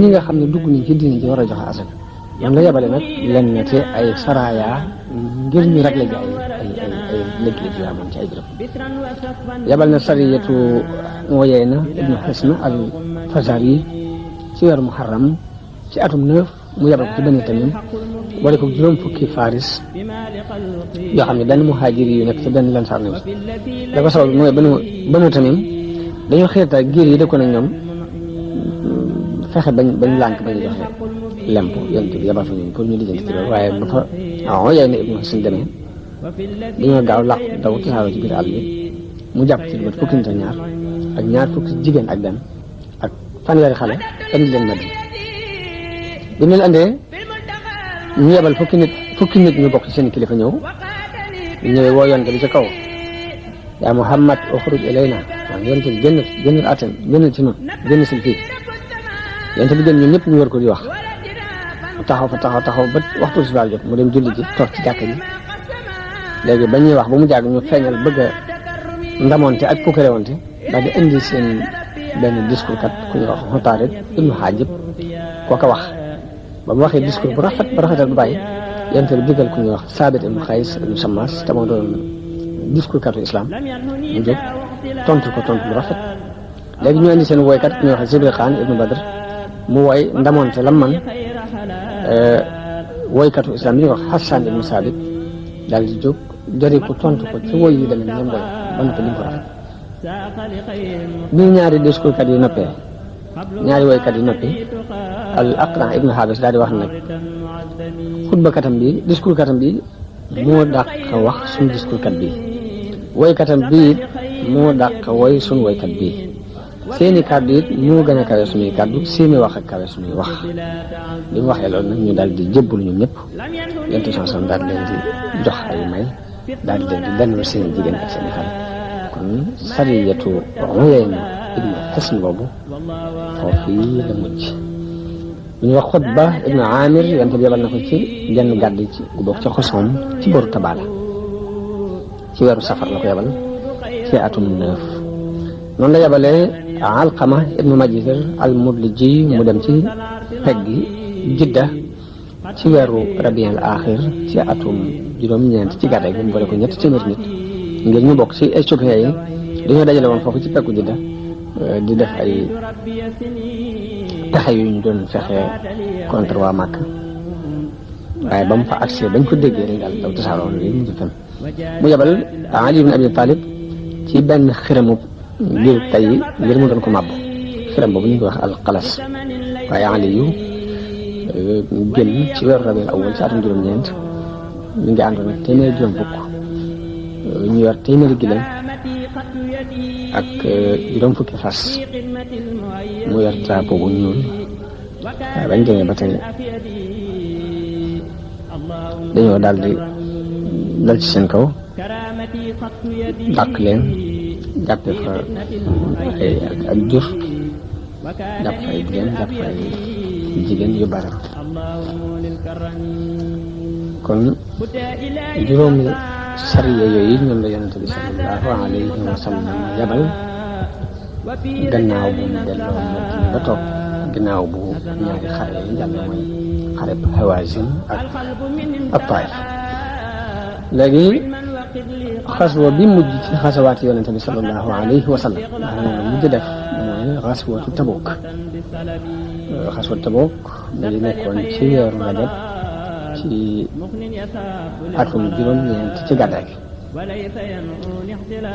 nga xam ne dugg nañ ci diine ji war a joxe asaka noonu la yebale nag lenn ci ay saraya ngir ñu régler ji ay léegi-léegi yu amoon ci ay béréb yebal na sariyatu Uyayna ibnu Hisn al-Fazari ci weeru muharram ci atum 9 mu yebal ko ci Bani Tamim boole ko juróom fukki faris yoo xam ne benn muhaajir yu nekk ci benn lansaar ne la ko sabab mooy Banu Tamim dañoo xeeta giir yi dëkkoon ak ñoom fexe bañ lànk bañ joxe lemp yonent bi yabal fa ñun pour ñu lijjanti ci loolu waaye bu fa Uyayna ibnu Hisn demee dañoo gaaw làq daw tasaaroo ci biir àll bi mu jàpp ci lu mat fukki nit ak ñaar fukki jigéen ak benn ak fanweeri xale indi leen Madina bi ñu leen andee ñu yebal fukki nit ñu bokk ci seen kilifa ñëw ñëwee woo yonent bi ci kaw yaa Muhammad uxruj ilayna waaw yonent bi génnal atten génnal ci noonu génn sil fii yonent bi génn ñun ñëpp ñu wër ko di wax taxaw ba waxtu tisbaar jot mu dem julli ji toog ci jàkka ji léegi ba ñuy wax ba mu jàgg ñu feeñal bëgg a ndamonte ak pukkërewante daal di indi seen benn discours kat ku ñuy wax Utaarid ibnu Haajib koo ko wax ba mu waxee discours bu rafetal bu bàyyi yonent bi digal ku ñuy wax Saabit ibnu Xays ibnu Sammas te moo doon discours katu islam mu jóg tontu bu rafet léegi ñu indi seen woykat ku ñuy wax Zibriqaan ibnu Badr mu woy ndamonte lam man woykatu islam yi ñuy wax Hassan ibnu Saabit daal di jóg jori ko tontu ko ci woy yi demee ñoom woy ba noppi li mu ko rafet bi ñaari discours kat yi noppee ñaari woykat yi noppi al Aqra ibnu Habis daal di wax nag xutba katam bi discours katam bi moo dàq wax suñu discours kat bi woykatam bi moo dàq woy suñu woykat bi seeni kàddu it moo gën a kawe suñuy kàddu seeni wax ak kawe suñuy wax li mu waxee loolu nag ñu daal di jébbul ñoom ñëpp yentu chanson daal leen di jox ay may daal di leen di lenn seeni jigéen ak seeni xale kon sariyatu Uyayna ibnu Hisn boobu foofii la mujj bu ñu wax Xutba ibnu Amir yonent bi yebal na ko ci genn gàdd ci gu bokk ci Xusoom ci boru Tabaala ci weeru safar la ko yebal ci atum 9 noonu la yebalee Alqama ibnu Majzir al-Mudliji mu dem ci peggi Jidda ci weeru Rabiul Aaxir ci atum juróom-ñeent ci gàddaay gi mu boole ko 300 nit ngir ñu bokk ci éthiopien yi dañoo dajale woon foofu ci peggu Jidda di def ay pexe yu ñu doon fexe contre waa Màkka waaye ba mu fa accès bañ ko déggee rek daal daw tasaaroo li mu fen mu yebal Ali ibn Abi Talib ci benn xiramu biir tey ngir mu doon ko màbb xiram boobu ñu ngi wax alxalas waaye Ali yu génn ci weeru Rabiul Awwal ci atum juróom-ñeent mi ngi àndoon ak téeméeri juróom fukk ñu yor téeméeri gileem ak juróom fukki fas mu yor drapeau bu ñuul waaye bañ demee ba tey dañoo daal di dal ci seen kaw dàq leen jàppe fa ay ak jur jàpp fa ay jigéen jàpp fa ay jigéen yu bari kon juróomi sariya yooyu ñoom la yonente bi sallallahu alayhi wa sallam yabal gannaaw bu mu delloo Madina ba toog gannaaw bu ñaari xare yi jàll mooy xare bu Hawazin ak Taif léegi xaswa bi mujj ci xasawaati yonente bi sallallahu alayhi wa sallam ndax moom la mujj def mooy xaswatu Tabuk xaswatu Tabuk dañu nekkoon ci weeru Rajab ci ci atum juróom-ñeent ci gàddaay gi.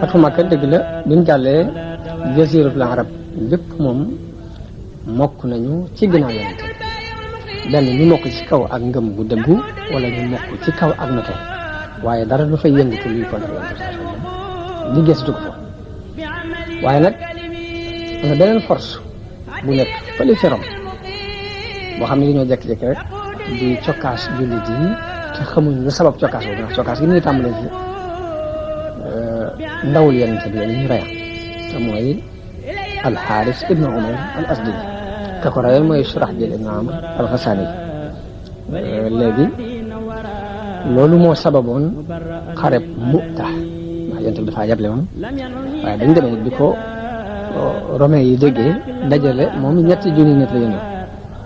fatu Makka dëgg la buñ jàllee jasiratul arab lépp moom mokk nañu ci ginnaaw yonent benn ñu mokk ci kaw ak ngëm bu dëggu wala ñu mokk ci kaw ak note waaye dara du fay yëngatu luy contre yonent li gëstu ko fa waaye nag am na beneen force bu nekk fële ci Rom boo xam ne dañoo jékki-jékki rek di cokkaas jullit yi te xamuñ lu sabab cokkaas boobu ndax cokkaas gi ñuy tàmbalee ci ndawul yonent bi ñu rey te mooy alxaaris ibnu umar al asdi ka ko reyoon mooy Surahbil ibnu Amr al-Ghassaani léegi loolu moo sababoon xareb Mu'ta ndax yonent bi dafaa yable woon waaye dañ demee bi ko romain yi déggee dajale moom ñetti junni nit la yónnee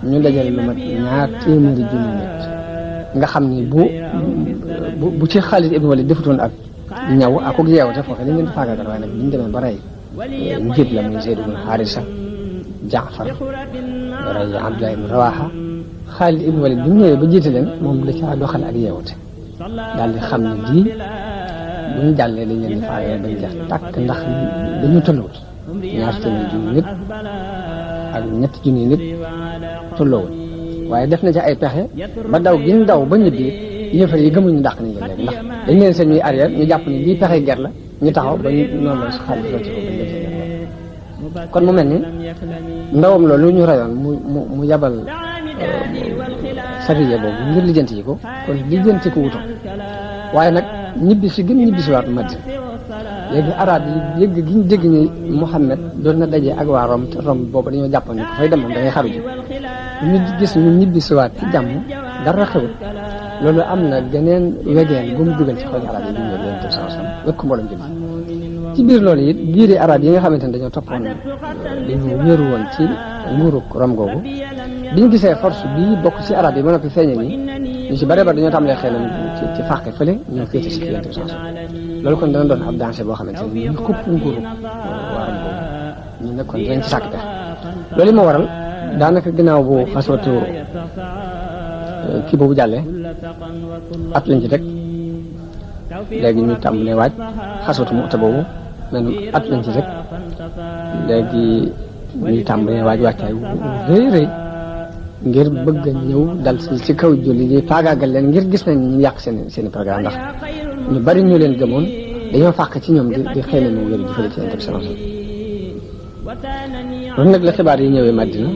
ñu dajale lu mat 200 junni nit nga xam ni bu ci Xaalid ibnu Walid defutoon ak ñaw ak ak yeewte foofu dañ leen di faagaagal waaye nag biñ demee ba rey njiit la muy Zayd ibn Haarisa Jaafar rey Abdullah ibn Rawaha Xaalid ibn Walid bi mu ñëwee ba jiite leen moom da caa doxal ak yeewte daal di xam ne lii bu ñu jàllee dañ leen di faagaagal bañ jeex tàkk ndax dañu tolluwut 200 junni nit ak ñetti junni nit tolluwut waaye def na ci ay pexe ba daw gi ñu daw ba ñibbi yëfar yi gëmuñu dàq nañ leen léegi ndax dañ leen seen ñuy arrière ñu jàpp ni lii pexe ger la ñu taxaw ba noonu la Xaalid rocc ko bañ defee kon mu mel ni ndawam loolu ñu rayoon mu yabal sariya boobu ngir lijjanti yi ko kon lijjanti ko wutoon waaye nag ñibbi si waatu Madina léegi arab yi yëgg gi ñu dégg ni Muhammad doon na daje ak waa Rom te Rom boobu dañoo jàppoon ni ko fay demoon da ngay xaru ji ñu gis ñu ñibbi si waat ci jàmm dara xewut loolu am na geneen wegeen bu mu dugal ci xooli arab yi ñu ñëw leen tëb sama sam wekk ko mboolem jël ci biir loolu it giiri arab yi nga xamante ne dañoo toppoon dañoo wéeru woon ci nguurug Rom googu bi ñu gisee force bii bokk ci arab yi ba noppi feeñe ni ñu ci bare bare dañoo tàmbalee xelam ci fàqe fële ñoo féete si yonent bi sama loolu kon dana doon ab danger boo xamante ne ñu xupp nguurug waa Rom googu ñu nekkoon dinañ ci sàkk pexe loolu moo waral daanaka ginnaaw bu xaswatu kii boobu jàllee at lañ ci teg léegi ñu tàmbalee waaj xaswatu Mu'ta boobu men at lañ ci teg léegi ñu tàmbalee waaj wàccaay rëy rëy ngir bëgg a ñëw dal ci kaw julli ñi faagaagal leen ngir gis nañ ñu yàq seen programme ndax ñu bari ñu leen gëmoon dañoo fàq ci ñoom di xëy na ñu wér jëfale ci Yonent bi sallallahu alayhi wasallam loolu nag la xibaar yi ñëwee Madina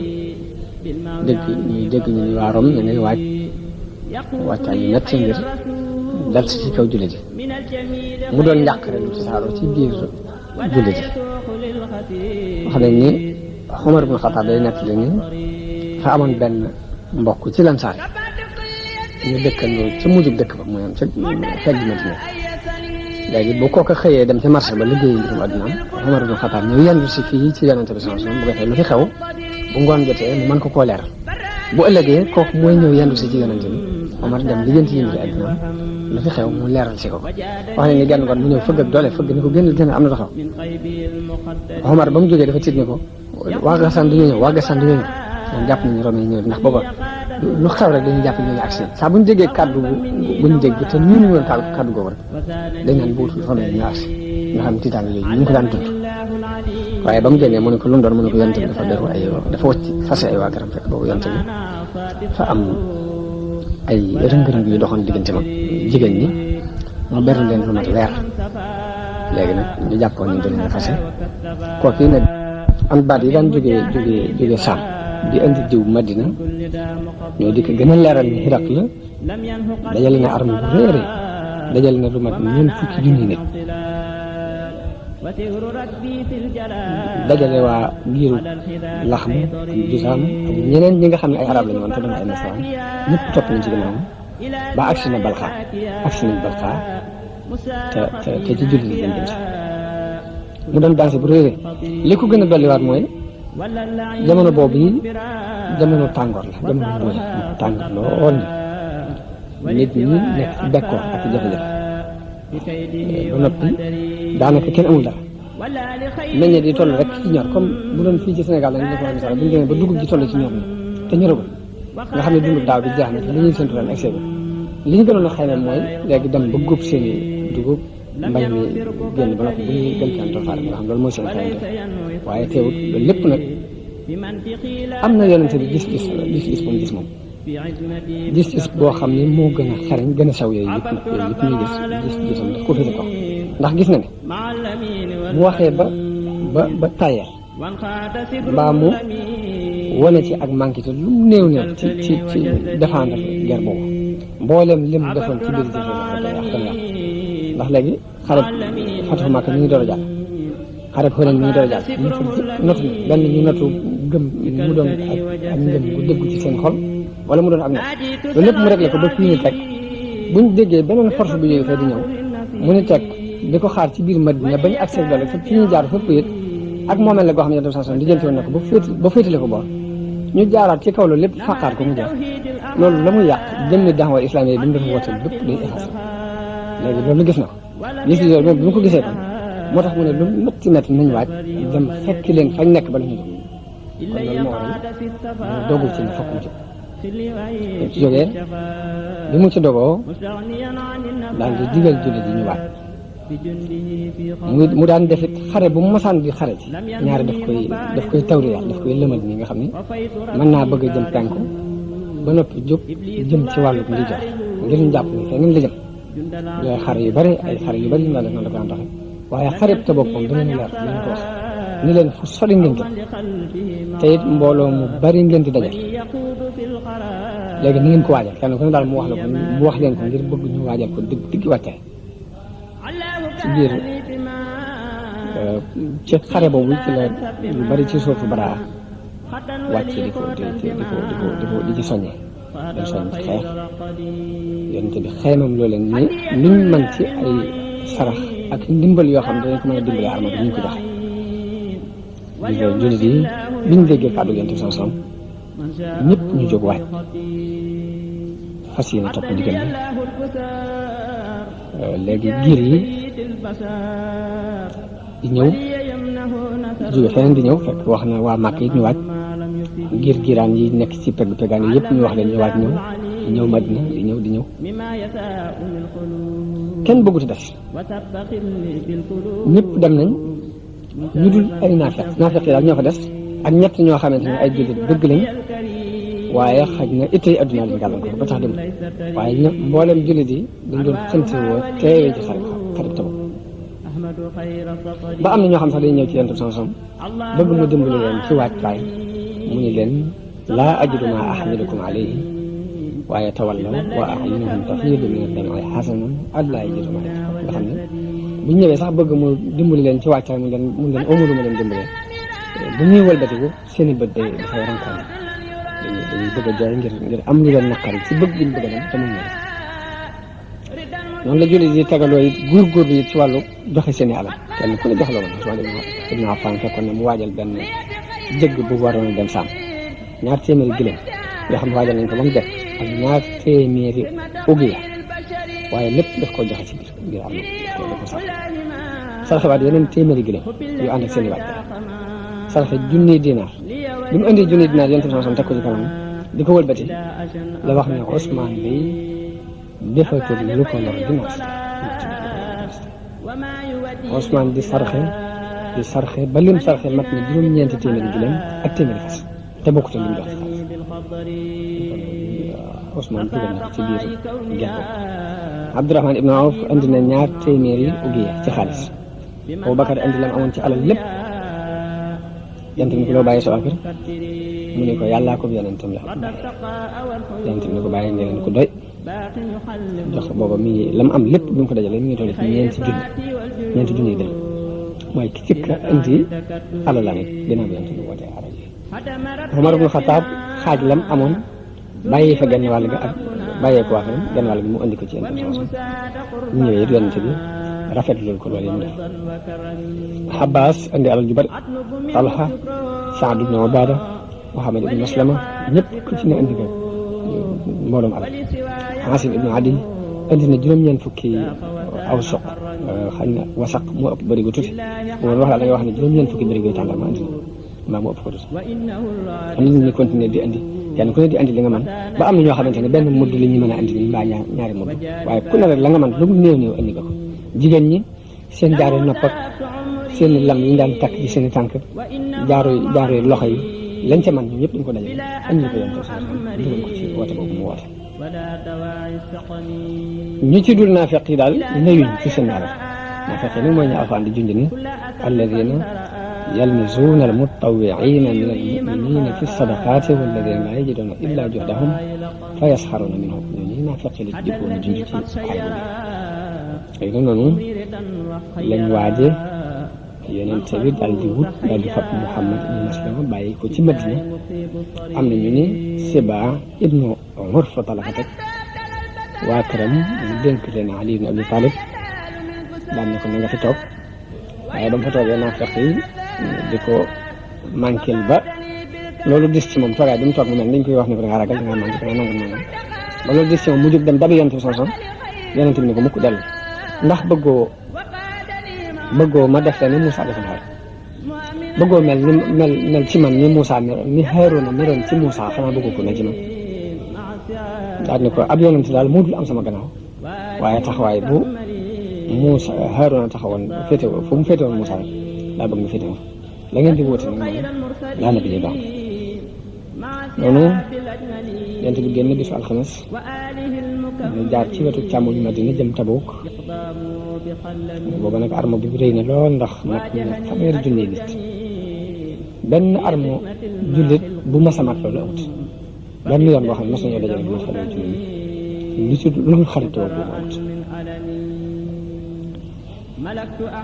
dégg ñu ni waa Rom ñu ngay waaj wàccaay yu metti ngir dal ci kaw jullit yi mu doon njàq rek lu tasaaroo ci biir jullit yi wax nañ ni Umar ibn Xattaab day nekk li ni fa amoon benn mbokk ci Lansaar ñu dëkkandoo ca mujjub dëkk ba mooy am ca fegg Madina léegi bu kooka xëyee dem ci marché ba liggéeyi mbirum addunaam Umar ibn Xattaab ñëw yendu si fii ci Yonent bi sallallahu alayhi wasallam bu ko defee lu fi xew bu ngoon jotee mu mën ko leeral bu ëllëgee kooku mooy ñëw yendu si ci Yonent bi Omar dem lijjanti yi mbiri addunaam lu fi xew mu leeral si ko wax ne ni genn ngoon mu ñëw fëgg ak doole fëgg ni ko génn am na taxaw Omar ba mu jógee dafa tiit ni ko waa Gassane du ñu ñëw ñoom jàpp nañu Rom yi ñëw ndax booba lu xew rek dañuy jàpp ñooñu agsi saa bu ñu déggee kaddu bu ñu dégg te ñu woon kaddu googu rek dañ naan buutul Rom yi ñu agsi nga xam tiitaange yooyu ñu ngi ko daan dund waaye ba mu génnee mu ne ko lu mu doon mu ne ko Yonent bi dafa wacc fase ay waa garam fekk boobu Yonent bi fa am ay rëng-rëng yu doxoon diggante mag jigéen ñi mu beru leen lu mat weer léegi nag ñu jàppoon ni dañu fase kooku nag am baat yi daan jógee Saam di indi diw Madina ñoo di ko gën a leeral ni Hiraq la dajale na arme bu réere dajale na lu mat 40 junni nit dajale waa giiru Laxm ak Jusaam ak ñeneen ñi nga xam ne ay arab lañu woon te doon ay nasaraan ñëpp topp nañ ci ginnaaw ba agsi nañ Balqa te ci julli lañ jëm mu doon dansé bu réeré li ko gën a dolliwaat mooy jamono boobu yi jamono tàngoor la jamono mbooy tàngoor lool nit ñi nekk ci bekkoor ak jafe-jafe ba noppi daanaka kenn amul dara meññe di toll rek ci ñor comme bu doon fii ci Sénégal lañ def misaal bu ñu demee ba dugub ji toll ci ñor na te ñoragul nga xam ne dundub daaw bi jeex na te li ñuy séntu ren excès li ñu gënoon a xëy na mooy léegi dem ba góob seen i dugub mbay mi génn ba noppi bu ñuy gën cee tofaale nga xam loolu mooy seen xëy waaye teewut loolu lépp nag am na yonente bi gis-gis bu mu gis moom gis-gis boo xam ne moo gën a xarañ gën a saw yooyu yëpp nag yooyu yëpp ñuy gis-gisam daf ko féete ko ndax gis na ne bu waxee ba tayal mbaa mu wane ci ak manqué te lu mu néew ci défendre guerre boobu mboolem lim defoon ci biir jëfe ndax léegi xareb Fatu Makka mi ngi door a jàll xareb Hunayn mi ngi door a jàll ñu fa notu benn ñu notu gëm mu doon ak ngëm gu déggu ci seen xol wala mu doon ak not loolu lépp mu réglé ko ba fii ni teg buñ déggee beneen force bu yooyu fay di ñëw mu ni teg di ko xaar ci biir Madina bañ accès doole fa fi ñu jaar fépp it ak moomeel la goo xam ne yonent bi sallallahu alayhi wasallam lijjanti woon na ko ba féetale ko boor ñu jaaraat ci kaw loolu lépp faqaar ko mu jeex loolu la muy yàq jëmmi daxawal islam yi bi mu def woote bépp day effacé léegi loolu gis na ko gis li loolu bi mu ko gisee tam moo tax mu ne lu métti métti nañ waaj dem fekki leen fañ nekk ba la ñu jóg kon loolu moo waral mu dogul ci ne fokk mu jóg mu ci jógee bi mu ci dogoo daal di digal jullit yi ñu waaj mu daan defit xare bu mu masaan di xare ci ñaari daf koy tawriya daf koy lëmal nii nga xam ni mën naa bëgg a jëm penku ba noppi jóg jëm ci wàllu ndi jox ngir ñu jàpp ni feneen la jëm yooyu xare yu bari ay xare yu bari yu mu daan def noonu la ko daan doxee waaye xarit te boppam dana leer dinañ ko wax ni leen fu sori ngeen jëm te it mbooloo mu bari ngeen di dajal léegi ni ngeen ko waajal kenn ku ne daal mu wax la ko mu wax leen ko ngir bëgg ñu waajal ko digg wàcce ci biir ci xare boobu ci la lu bari ci suufu Baraa wàcc di ci soññee dañ soññ ci xeex yonente bi xeymam loo leen ni luñ mën ci ay sarax ak ndimbal yoo xam ne dañ ko mën a dimbalee arma bi ñu ko joxe jullit yi biñ déggee kàddu yonente bi sallallahu alayhi wasallam ñëpp ñu jóg waaj fas yéene topp ndigal bi léegi giir yi di ñëw jóge feneen di ñëw fekk wax na waa Màkk yi ñu waaj giiraan yi nekk ci pegaan yi yëpp ñu wax leen ñu waaj ñëw Madina di ñëw kenn bëgguti des ñëpp dem nañ ñu dul ay naafeq yi daal ñoo fa des ak ñett ñoo xamante ne ay jullit dëgg lañ waaye xaj na ittey adduna lañ gàllankoor ba tax dem waaye ñëpp mboolem jullit yi dañ doon sant woo teewee ci xarit Tabuk ba am na ñoo xam sax dañuy ñëw ci Yonent bi sallallahu alayhi wasallam bëgg mu dimbali leen ci waajtaay mu ni leen laa ajidu maa ahmilukum alayhi waaye tawallaw wa a'yunuhum tafiidu mina ad-dam'i hasanan allaa yajidu maa yunfiquun nga xam ne bu ñu ñëwee sax bëgg mu dimbali leen ci waajtaay mu leen amul ma leen dimbalee bu ñuy wëlbatiku seen i bët dafay rankaan dañuy bëgg a jooy ngir am lu leen naqari ci bëgg liñ bëgg a dem te mun na noonu la jullit yi tegaloo it góorgóorlu it ci wàllu joxe seen i alal kenn ku ne jox la woon Usmaan ibn Affaan fekkoon ne mu waajal benn jëgg bu waroon a dem sàmm 2 téeméeri giléem yoo xam ne waajal nañ ko ba mu def ak 2 téeméeri ugiya waaye lépp daf ko joxe ci biir am na da ko sàmm sarxewaat yeneen téeméeri giléem yu ànd ak seen i waaj sarxe junni dinaar bi mu indi junni dinaar Yonent bi sallallahu alayhi wasallam teg ko ci kanam di ko wëlbati la wax ne Usmaan bi defatul lu ko lor dina Usmaan di sarxe ba lim sarxe mat na 9 téeméeri giléem ak téeméeri fas te bokkut ak lim jox ci xaalis Usmaan dugal na ko ci biir gerte Abdurahmaan ibn Awf indi na 2 téeméeri ugiya ci xaalis Abubakar indi lam amoon ci alal lépp Yonent bi ni ko loo bàyyi sa waa kër mu ne ko yàllaa ko yonentam la Yonent bi ni ko bàyyi nga leen ko doy jox booba mi ngi la mu am lépp bi mu ko dajalee mi ngi toll ci 4 junni dem mooy ki cikka indi alalam it ginnaaw bi Yonent bi wootee arab yi Umar ibn Xattaab xaaj lam amoon bàyyi fa genn wàll ga ak bàyyee ko waa këram genn wàll gi mu indi ko ci Yonent bi mu ñëwee it Yonent bi rafetlu ko loolu yi mu def Abbas indi alal ju bari Talha Saad ibn Ubaada Muhammad ibn Maslama ñëpp ku ci ne indi ko mbooloom alal Asim ibn Adi indi na 9 fukki aw soq xañ na wasaq moo ëpp bërigo tuuti moom wax la da ngay wax ne 9 fukki bërigo tàndarma indi mbaa mu ëpp ko dus am na ñu continuer di andi kenn ku ne di andi li nga mën ba am na ñoo xamante ne benn mudd li ñu mën a andi ni mbaa ñaari mudd waaye ku ne rek la nga mën lu mu néew néew andi nga ko jigéen ñi seen jaaro nopp ak seen lam yi ñu daan takk ci seen i tànk jaaro loxo yi lañ ca man ñoom ñëpp dañ ko dajale andi ko yoon dugal ko ci woote boobu mu woote ñu ci dul naafeq yi daal nayuñ ci seen alal naafeq yi nag mooy ñu Alxuraan di junj ni alladina yalmizuuna almutawwiina min almuminina fi sadaqaati walladina laa yajiduuna illa juhdahum fa yasxaruuna minhum ñooñu naafeq yi la ci dikkoon a junj ci aay bi léegi noonu lañ waaje yonent bi daal di wut daal di fab Muhammad ibnu Maslama bàyyi ko ci Madina am na ñu ni Siba ibnu Urfata la fa teg waa këram mu dénk leen Ali ibnu Abi Talib daan na ko na nga fi toog waaye ba mu fa toogee naafeq yi di ko manquil ba loolu dis ci moom toogaay bi mu toog mu mel dañ koy wax ne ko da ngaa ragal da ngaa manqué da ngaa nangam ba loolu dis ci moom mu jóg dem dabi yonent bi soson yonent bi ne ko mukk dellu ndax bëggoo ma def la ni Moussa defoon xel bëggoo mel ci man ni Moussa ni Haaruna meloon ci Moussa xanaa bëggoo ko mel ci man daal ne ko ab yonent daal moo dul am sama gannaaw waaye taxawaay bu Moussa Haaruna taxawoon féetewoo fu mu féetewoon Moussa rek daa bëgg nga féetewoo la ngeen di wóote nag mooy laa na bi ñu baax noonu yonent bi génn bisu alxames ñu jaar ci wetu càmmoñu Madina jëm Tabuk booba nag arme bi rëy na lool ndax mat na 1,000 nit benn arme jullit bu mas a mat loolu amut benn yoon boo xam ne mas nañoo dajale bu mat 1,000 nit li ci lu dul xaritoo bu mu amut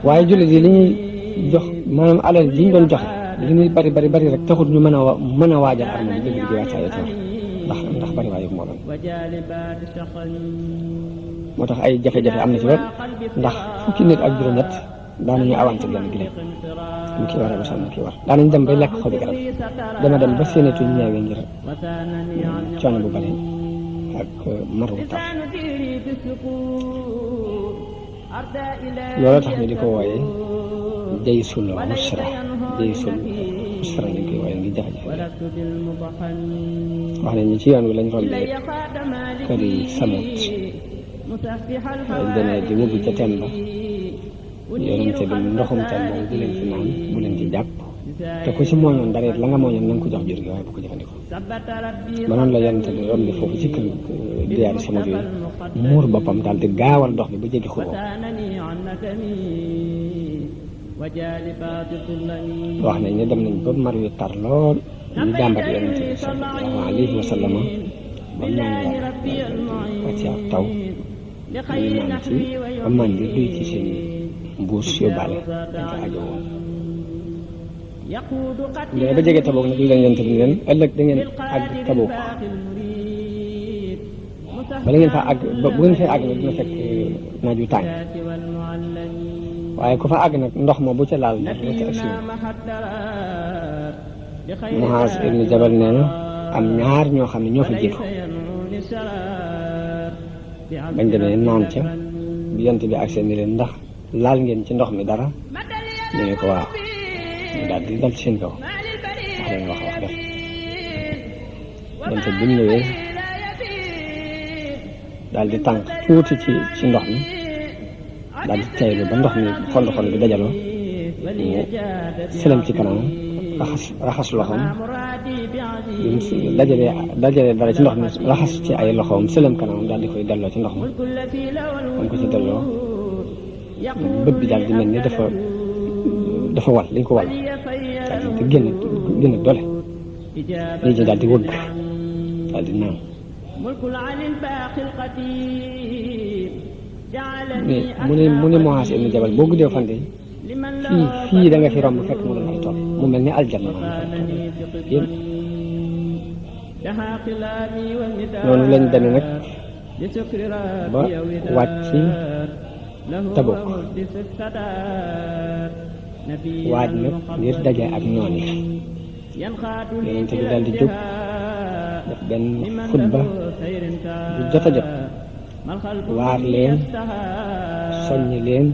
waaye jullit yi li ñuy jox maanaam alal ji ñu doon joxe li ñuy bari rek taxul ñu mën a waajal arme bi dëgg gi wàccaay ci war ndax bari waaye moo doon moo tax ay jafe-jafe am na ci lool ndax fukki nit ak juróom-ñett daanañu awante genn gi mu kii waree ba sonn kii war daanañ dem bay lekk xobi garab dama dem ba séenatuñ ñeewee ngir coono bu bari ak mar wu tar loolu tax ñu di ko wooyee jaysul usra lañ koy wooyee ngir jafe-jafe wax nañ ñi ci yoon wi lañ rombee kër yi Samut demee di wubbi ca teen ba yonente bi ndoxum teen boobu bu leen fi naan bu leen ci jàpp te ku ci mooñoon dara la nga mooñoon na nga ko jox jur gi waaye bu ko jëfandikoo ba noonu la yonente bi rombi foofu ci kër diyaari Samut yooyu muur boppam daal di gaawal ndox mi ba jéggi xur wax nañ ne dem nañ ba mar wi tar lool ñu jàmbat yonente bi sallallahu alayhi wa sallam ba ñaan yàlla wàcce ak taw ñu naan ci ba màndi duy ci seen mbuus yóbbaale dañ ko ajo woon léegi ba jege Tabuk nag li leen yonente bi leen ëllëg da ngeen àgg Tabuk bala ngeen fa àgg bu ngeen fay àgg nag dina fekk naaj wu tàng waaye ku fa àgg nag ndox ma bu ca laal nag dina ca agsi Muaaz ibn Jabal nee na am ñaar ñoo xam ne ñoo fa jiitu bañ demee naan ca bi yonent bi agsee ni leen ndax laal ngeen ci ndox mi dara ñu ne ko waaw ñu daal di dal ci seen kaw wax leen wax def yonent bi mu ñëwee daal di tànk tuuti ci ndox mi daal di taylu ba ndox mi xol bi dajaloo mu sëlëm ci kanam raxas loxoom dajale dara ci ndox mi raxas ci ay loxoom sëlëm kanamam daal di koy delloo ci ndox mi am ko ci delloo bët bi daal di mel ni dafa wal dañ ko wal daal di génn doole lii ji daal di wëgg daal di naan mu ne Muaaz ibn Jabal boo guddee fan de fii da nga fi romb fekk mu doon ay tool mu mel ni aljanna yéen noonu lañ demee nag ba wàcc Tabuk waaj nag ngir daje ak ñoon yi yonent bi daal di jóg def benn xutba bu jot a jot waar leen soññ leen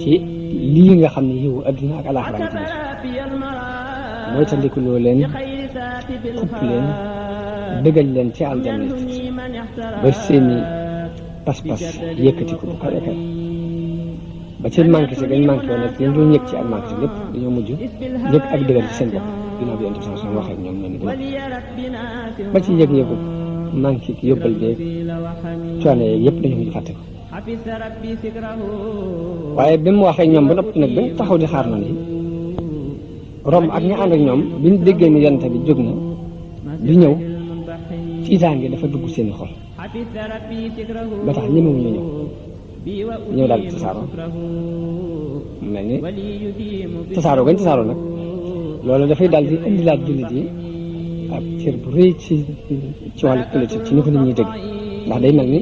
ci lii nga xam ne yiwu adduna ak alaxira ci biir mooy tandikuloo leen xupp leen dëggal leen ci aljanna ba seeni pas-pas yëkkati ko bu kawe kawe ba ci manqué si dañ manqué woon nag ñu doon yëg ci ak manqué si lépp dañoo mujj yëg ak dëggal ci seen bopp ginnaaw bi yonent bi sallallahu alayhi wasallam waxee ak ñoom noonu ba ci yëg-yëgu manqué ki yóbbal beeg coono yeeg yëpp dañu mujj fàtte ko waaye bi mu waxee ñoom ba noppi nag bañ taxaw di xaar noonu yi romb ak ña ànd ak ñoom bi ñu déggee ni yonent bi jóg na di ñëw tiitaange dafa dugg seeni xol ba tax ñemewuñu ñëw daal di tasaaroo mel ni tasaaroo gañ tasaaroo nag loolu dafay daal di indilaat jullit yi ab cër bu rëy ci wàllu politique ci ni ko nit ñi dégg ndax day mel ni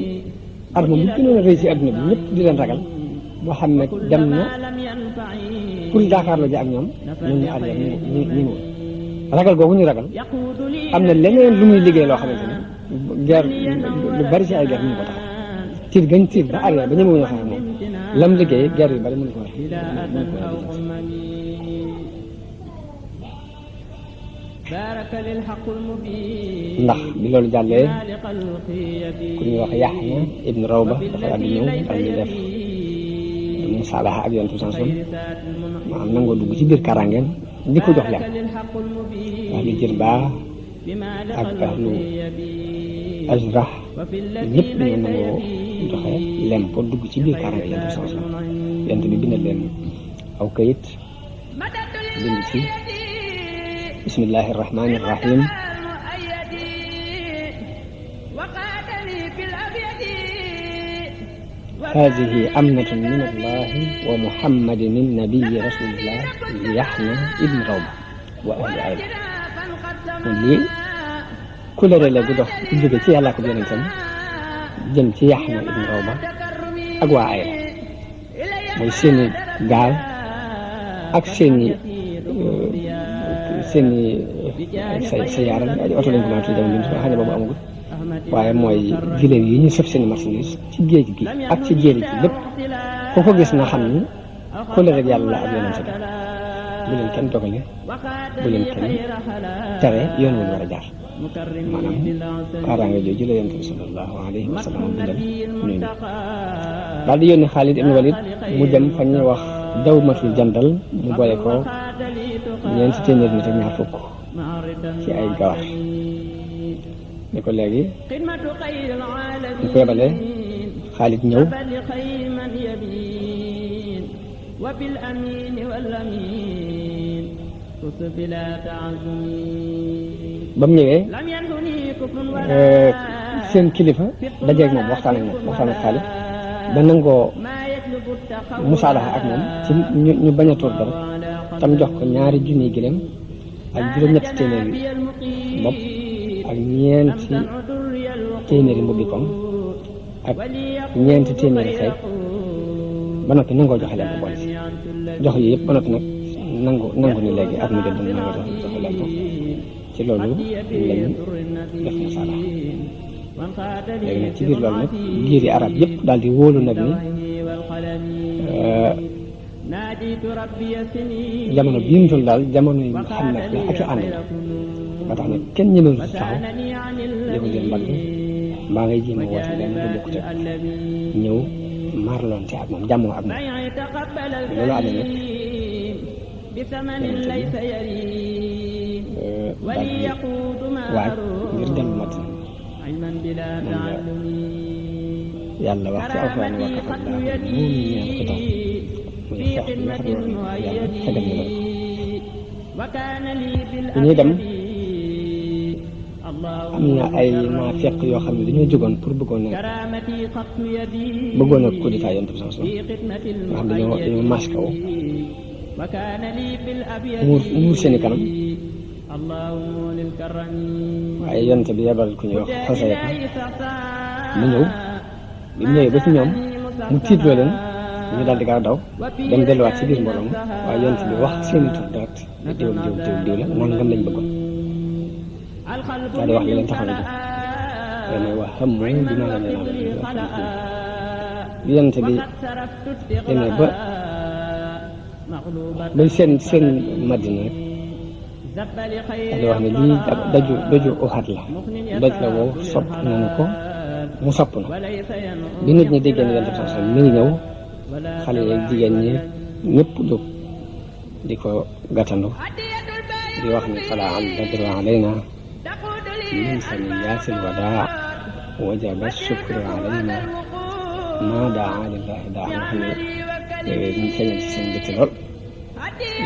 arme bu gënoon a rëy ci adduna bi ñëpp di leen ragal boo xam ne dem na pour jaakaarloo ji ak ñoom ñu arrière ñi ragal googu ñu ragal am na leneen lu muy liggéey loo xamante ne guerre lu bari ci ay guerre mënu ko taxaw tiir gañ tiir ba arrière ba ñemewuñu xam moom lam liggéey guerre yu bari mënu ko ndax bi loolu jàllee ku ñuy wax Yaxya ibn Rawba dafa daal di ñëw daal di def musaalaha ak Yonent bi sallallahu alayhi wasallam maanaam nangoo dugg ci biir karangeem di ko jox lem wax li jër baa ak ahlu Ajrah ñëpp dañoo nangoo joxe lem pour dugg ci biir karange Yonent bi sallallahu alayhi wasallam Yonent bi bindal leen aw kayit bind ci bismillahi irrahmani irrahim hadihi amnatun min allahi wa muhammadin innabiyi rasulillah li Yaxya ibn Rawba wa ahli ayla kon lii kulére la gu dox ku jóge ci yàlla ko yonentam jëm ci Yaxya ibn Rawba ak waa ayla mooy seeni gaal ak seeni sa yaaral ay oto lañ ko mën a tuddee jamono xam ne boobu amagul waaye mooy giléem yi ñu sëf seen marchandise ci géej gi ak ci jéeri gi lépp ku ko gis na xam ni kóllëre rek yàlla la ak yonent bi bu leen kenn dogale bu leen kenn tere yoon wu ñu war a jaar maanaam kaaraange jooju la yonent bi sallallahu alayhi wa sallam bindal ñooñu daal di yónni Xaalid ibn Walid mu dem fa ñuy wax Dawmatul Jandal mu boole ko ñeenti téeméer nit ak ñaar fukk ci ay gawar ni ko léegi ñu ko yebalee Xaalid ñëw ba mu ñëwee seen kilifa dajeeg moom waxtaan ak Xaalid ba nangoo musaalaha ak moom ci ñu bañ a tuur dara tam jox ko 2 junniy gëléem ak juróom-ñetti téeméeri bopp ak 4 téeméeri mbubbi koŋ ak 4 téeméeri xeet ba noppi nangoo joxe leen ko boole si jox yi yëpp ba noppi nag nangu ni léegi ak mu jot dana nangoo joxe leen ko ci loolu lañu def musaalaha léegi nag ci biir loolu nag giiri arab yëpp daal di wóolu nag ni jamono bii ñu toll daal jamono yi xam nag la ak i ànd la ba tax nag kenn ñemewul si taxaw yëngu jël mbagg mbaa ngay jéem a woote leen lu bokkut ak ñëw marlonte ak moom jàmmoo ak moom loolu amee nag daal di waaj ngir dellu Madina moom la yàlla wax ci alxuraan wa kafallaahu mu'miniina al-qitaal muy xeex bi nga xam ne yàlla fegal na loolu bu ñuy dem am na ay naafeq yoo xam ne dañoo jógoon pour bëggoon a coup d'état Yonent bi sallallahu alayhi wasallam nga xam dañoo masque wu muur seeni kanam waaye Yonent bi yebal ku ñuy wax Xusayfa mu ñëw bi mu ñëwee ba ci ñoom mu tiitloo leen ñu daal di gaaw daw dem delluwaat ci biir mbooloo waaye Yonent bi wax seeni tur direct diw la nangam lañ bëggoon daal di wax li leen taxaw a jóg mooy wax xam mooy dinaa la ñaan yonent bi demee ba seen Madina di wax ne lii daju Uhud la doj la wow sopp nañu ko mu sopp na bi nit ñi déggee ne yonent bi sax mi ngi ñëw xale yeeg jigéen ñi ñëpp jóg di ko gàttandu di wax ni fala al badru alayna min saniyaatil wadaa wajaba shukru alayna ma daa lillahi daa nga xam ne ñu feeñal ci seen bëtt lool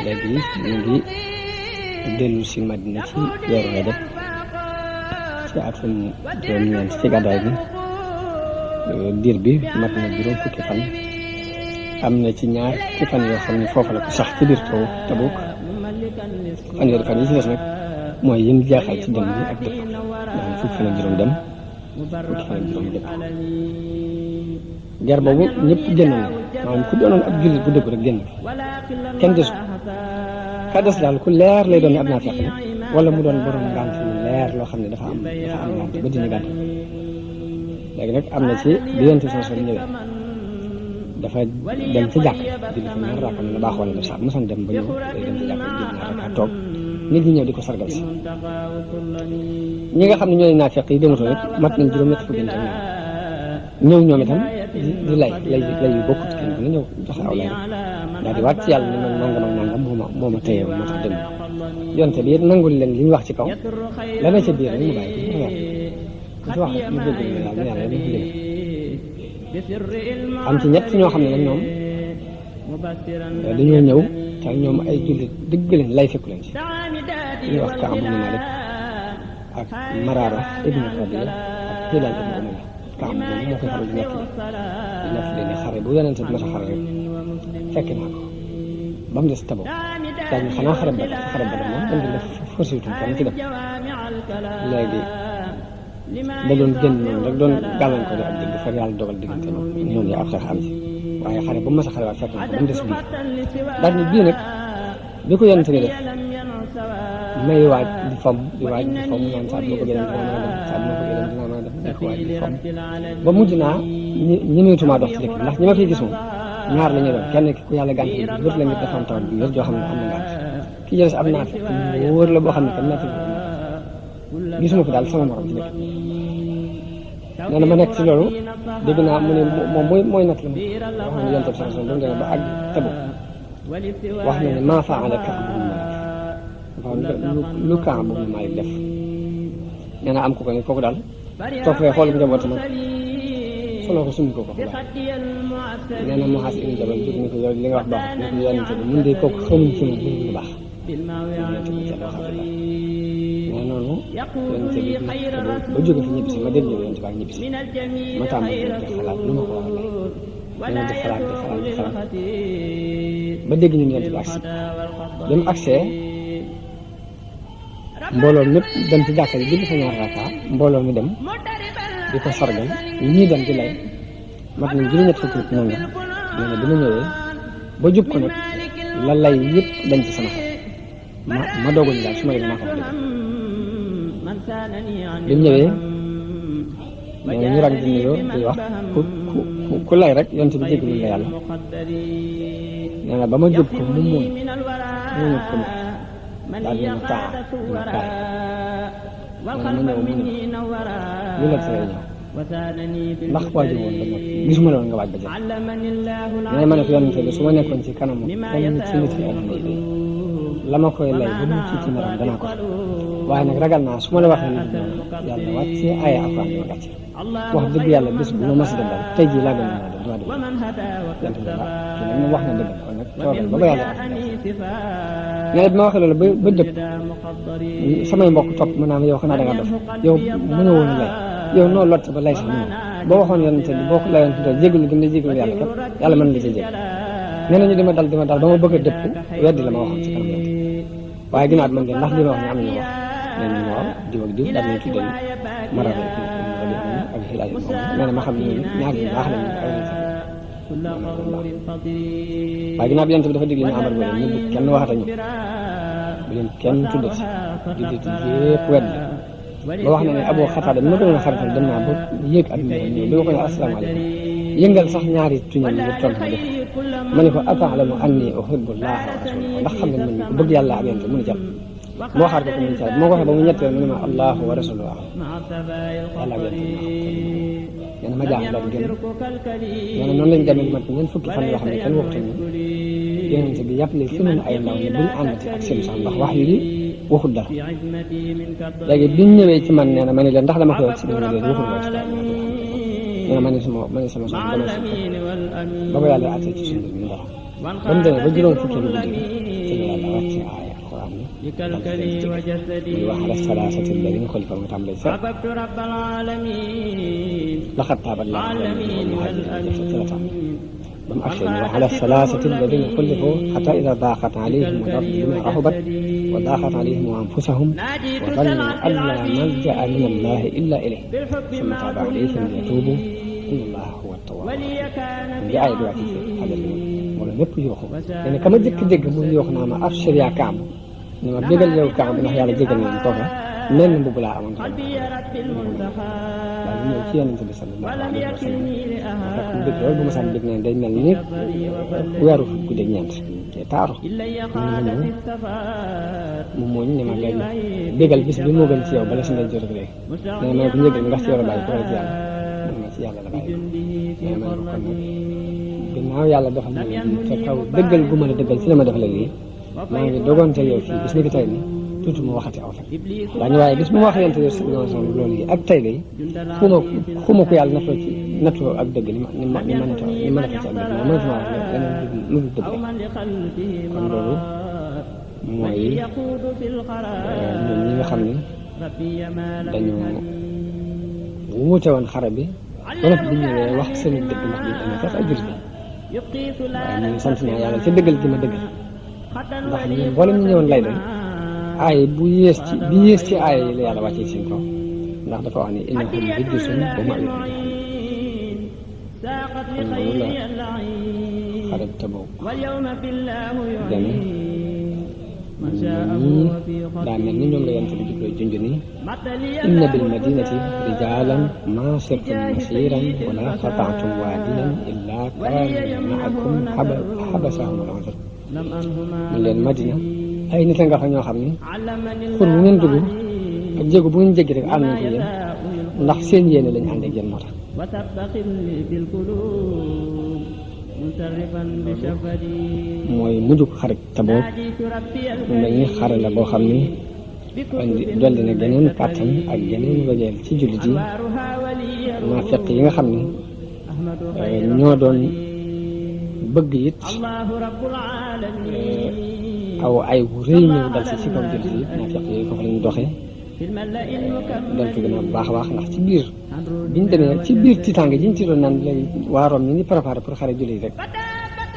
léegi ñu ngi dellu si Madina ci weeru Rajab ci atum juróom-ñeent ci gàddaay bi diir bi mat na juróom fukki fan am na ci ñaar ci fan yoo xam ne foofu la ko sax ci biir taw Tabuk fanweeri fan yi ci des nag mooy yim jeexal ci dem bi ak dëpp maanaam fukki fan ak juróom dem fukki fan ak juróom dëpp ger boobu ñëpp génn na maanaam ku doonoon ab jullit bu dëgg rek génn kenn desu ka des daal ku leer lay doon ne ab naafeq la wala mu doon borom ngànt lu leer loo xam ne dafa am ngànt ba dina gànt léegi nag am na ci bi yonent bi sallallahu alayhi wasallam ñëwee dafa dem ci jàkk julli fa ñaar rakka la baaxoon na def sax mosoon dem ba ñëw day dem ci jàkk julli ñaar rakka toog nit ñi ñëw di ko sargal si ñi nga xam ne ñooy naafeq yi demutoon rek mat nañ juróom-ñett fukki nit ñëw ñoom itam di lay yu bokkut kenn ku ne ñëw joxe aw lay rek daal di waat ci yàlla ne man nangam ak nangam moo ma téye moo tax dem yonte bi it nangul leen li ñu wax ci kaw la ne ca biir rek mu bàyyi ko ku ci wax ñu dégg ne yàlla yàlla ñu dégg am ci ñett ñoo xam ne nag ñoom dañoo ñëw te ñoom ay jullit dëgg leen lay fekku leen ci ñu wax Kaab ibn Malik ak Maraara ibnu Rabi'a ak Hilaal ibnu Umayya Kaab moom moo koy faral di nekk leen xare bu yonent bi mas a xare rek fekk naa ko ba mu des Tabuk daañu xanaa xare Badar moom dañ def forcé wutum kenn ci dem léegi da doon génn noonu rek doon gàllankoor ak dégg far yàlla dogal diggante noonu ya ab xeex am ci waaye xare bu mas a xare waat fekk na ko ba mu des bii daal ni bii nag bi ko yonent bi def may waaj di fom naan saa bu ma ko gënal dinaa mën a dem di ko waaj di fom ba mujj naa ñemeetuma dox ci dëkk bi ndax ñi ma fiy gis moom ñaar la ñuy doon kenn ki ku yàlla gànt yi wër la nit dafa am tawat bi wér joo xam ne am na ngànt ki jëles am naat wóor la boo xam ne kenn natt gisuma ko daal sama morom ci dëkk nee na ma nekk ci loolu dégg naa mu ne moom mooy natt la ma wax na ne yonent bi sallallahu alayhi wasallam doon ba àgg Tabuk wax na ne maa faala Kaab ibn Malik lu Kaab ibn Malik def nee na am ko ne kooku daal toog fee xool njabootam soloo ko summi ko baax nee na Muaaz ibn Jabal jóg ni ko yow li nga wax baax ne ko yonent bi mun de kooku xamuñ ci moom lu baax mais noonu yonent bi ba jóge fi ñibbisi ma dégg yonent bi ak ñibbisi ma tàmbali di xalaat lu ma ko wax lay di xalaat ba dégg ñu yonent bi agsi ba mu agsee mbooloo mépp dem ci jàkka ji julli fa ñaar rakka mbooloo mi dem di ko sargal ñii dem di lay mat nañ juróom-ñett fukki nit noonu nee na bi ma ñëwee ba jub ko nag la lay yëpp dañ ci sama xel ma dooguñ daal su ma demee maa ko wax dëgg bi mu ñëwee nee na ñu rang di nuyoo di wax ku lay rek yonent bi jéggalul la yàlla nee na ba ma jub ko mu muuñ ko daal di ma taa dina kaay nee na ma ñëw mu ne lu la tere ñëw ndax waajur woon ba noppi gisuma la woon nga waaj ba jël nee ma ne ko yonent bi su ma nekkoon ci kanamu kenn ci nit yi àdduna yi la ma koy lay ba mu ci meram danaa ko waaye nag ragal naa su ma la waxee nit ñi yàlla wàcce ay alxuraan di ma gàcce wax dëgg yàlla bés bu ma mas a dem daal tey jii laa gën a mën a dem duma dem yonent bi kii nag moom wax na dëgg kon nag toogal ba yàlla nee na bi ma waxee loolu ba dëpp samay mbokk topp ma naan yow xanaa da nga def yow mënoo woon lay yow noo lott ba lay sax mënoo boo waxoon yonent bi boo ko layoon tuuti jégalu gën a jégalu yàlla kat yàlla mën na la ca jég nee na ñu dima dal ba ma bëgg a dëpp weddi la ma waxoon ci kanam yonent waaye ginnaaw man ngeen ndax li ma wax ñu am nañu wax nee nañu waaw diw ak diw daal nañ tuddal Maraara ak Hilaal nee na ma xam ne ñaar ñu baax lañu ay waaye ginnaaw bi yonent bi dafa digle ñu amal wala ñu kenn waxata ñu bu leen kenn tuddati jullit yépp wedd ba wax na ne Abu Xataada bi ma gënoon a xarital dem naa ba yéeg ak ñëw bi ma ko ne asalaamaaleykum yëngal sax ñaari tuñam ngir tontu ma def ma ne ko ata'lamu anni uhibbu llaaha wa rasuulahu ndax xam ne man ku bëgg yàlla ak yonent mu ne jàpp moo xaar ko ko mu ne jàpp moo ko waxee ba mu ñetteel mu ne ma allahu wa rasuluhu yàlla ak yonent nee na ma jaaxle daal génn nee na noonu lañ demee mat ñeent fukki fan yoo xam ne kenn waxtu ñu yonent bi yàppale fi mu ay ndaw ne buñ àndati ak seen sax ndax wax yi waxul dara léegi biñ ñëwee ci man nee na ma ne leen ndax dama koy wax si biir léegi waxul ma ci nee na ma ne sama soxna dama si ba ba yàlla àttee ci suñu mbir mi dara ba mu demee ba juróom fukki lu guddi ci la yàlla wàcce aaya alquran ni wax ala salaasati alladina xulifa mu tàmbalee sa laqad taaba llaahu ala nabi wal muhaajiriin ba mu agsee wa ala salaasati alladina xulifu xata ida daaqat alayhim al-ardu bima raxubat wa daaqat alayhim anfusahum wa zannu an laa malja'a min allahi illa ilayhi summa taaba alayhim liyatuubu inna allaha huwa at-tawwaabu rahiim bi aaya bi wàcc ci xadal wala lépp yooxu nee na ka ma jëkk dégg mu yooxu naa ma abshir yaa Kaab ne ma bégal yow Kaab ndax yàlla jégal na leen tooga mel na mbubb laa amoon daal di ñëw ci yonent bi sallallahu alayhi wa sallam fekk mu dégg loolu bu ma saan dégg ne day mel ni weeru guddeeg ñeent te taaru mu muuñ ne ma léegi bégal bis bi moo gën ci yow bala si ngay jot ak léegi nee na ma bu njëgal ndax ci yow la bàyyi ko wala ci yàlla ma ci yàlla la bàyyi nee na ma ko kon ginnaaw yàlla defal na te kaw dëggal gu ma la dëggal ci la ma defal lii maa ngi dogoonte yow fii bis ni ki tey ni tuuti mu waxati aw fa daañu waaye bis bu ma wax yente loolu yi ak tey day xuma ko yàlla nattoo ak dëgg ni mën a fa ci ak dëgg ma mënatuma wax leneen lu dul dëgg kon loolu mooy ñun ñi nga xam ne dañu wuute woon xare bi ba nag bu ñëwee wax seen dëgg ndax bi amee sax ay jur gi waaye ñu sant naa yàlla ca dëggal gi ma dëggal ndax ñun mboolem ñu ñëwoon lay doon aay bu yées ci bi yées ci aay yi la yàlla wàccee seen kaw ndax dafa wax ni innahum rijsun wa ma'waahum jahannam kon loolu la xare bi Tabuk demee ñii daa mel ni ñoom la yonent bi jubloo junj ni inna bil madinati rijalan ma sirtum masiran wala qata'tum waadiyan illa kaanu ma'akum habasahum al-'udhr mu leen Madina ay nit a nga fa ñoo xam ne xur bu ngeen dugg ak jéego bu ngeen jéggi rek ànd nañ ko yéen ndax seen yéene lañ ànd ak yéen moo tax mooy mujjug xarit Tabuk mu mel ni xare la boo xam ni dolli na geneen kàttan ak geneen wajeel ci jullit yi naafeq yi nga xam ni ñoo doon bëgg it aw ay wu rëy ñëw dal si ci kaw jullit yi naafeq yooyu foofu lañu doxee deltu gannaaw bu baax a baax ndax ci biir biñ demee ci biir tiitaange jiñ ci doon naan léegi waa Rome ñu ngi préparé pour xare jullit yi rek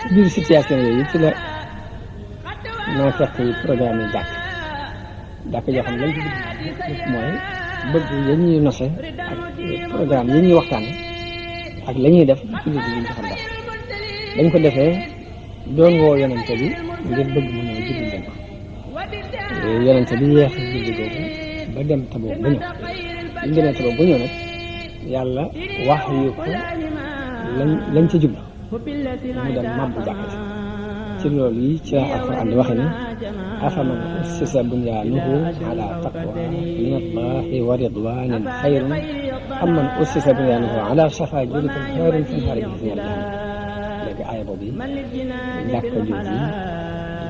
ci biir situation yooyu ci la naafeq yi programme yi jàkk joo xam ne lañ ci bëgg mooy bëgg ya ñuy nose ak programme yi ñuy waxtaane ak la ñuy def jullit yi duñ ci xam dara dañ ko defee doon woo yonente bi ngir bëgg mu ñëw julli leen ko yonente bi yeex julli googu ba dem Tabuk ba ñëw ñu demee Tabuk ba ñëw nag yàlla wax yu ko lañ ca jublu mu dem mabbu jàkk ci loolu yi ci alxuraan di waxe ne afaman ussisa bunyaanuhu ala taqwa min allahi wa ridwanin xayrun amman ussisa bunyaanuhu ala shafa jurifin xayrun fi nhaari bi fi léegi aaya boobu jàkk jooju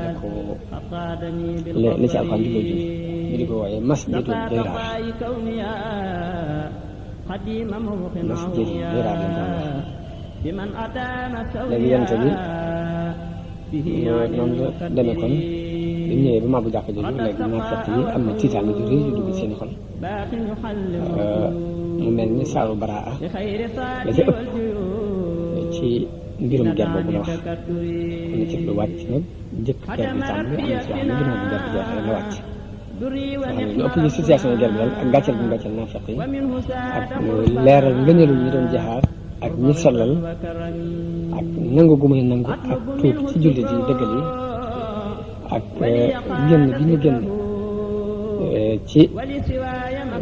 la ko li ci alxuraan di ko jur ñu di ko wooye masjidul diraar masjidul diraar lañ ko wax léegi yonent bi noonu la demee kon bi ñëwee ba mabbu jàkk jooju léegi naafeq yi am na tiitaange ju rëy ju dugg ci seeni xol mu mel ni saaru baraa la ca ëpp ci mbirum ger boobu la wax am na ci lu wàcc nag njëkk ger bi tàmbali am na ci wax ne ginnaaw bu ger bi jeexee la wàcc xam ne lu ëpp ci situation ger bi daal ak gàcceel bu mu gàcceel naafeq yi ak leeral ngëneelu ñi doon jaxaar ak ñi sellal ak nangu gu muy nangu ak tuub ci jullit yi dëggal yi ak génn bi ñu génn ci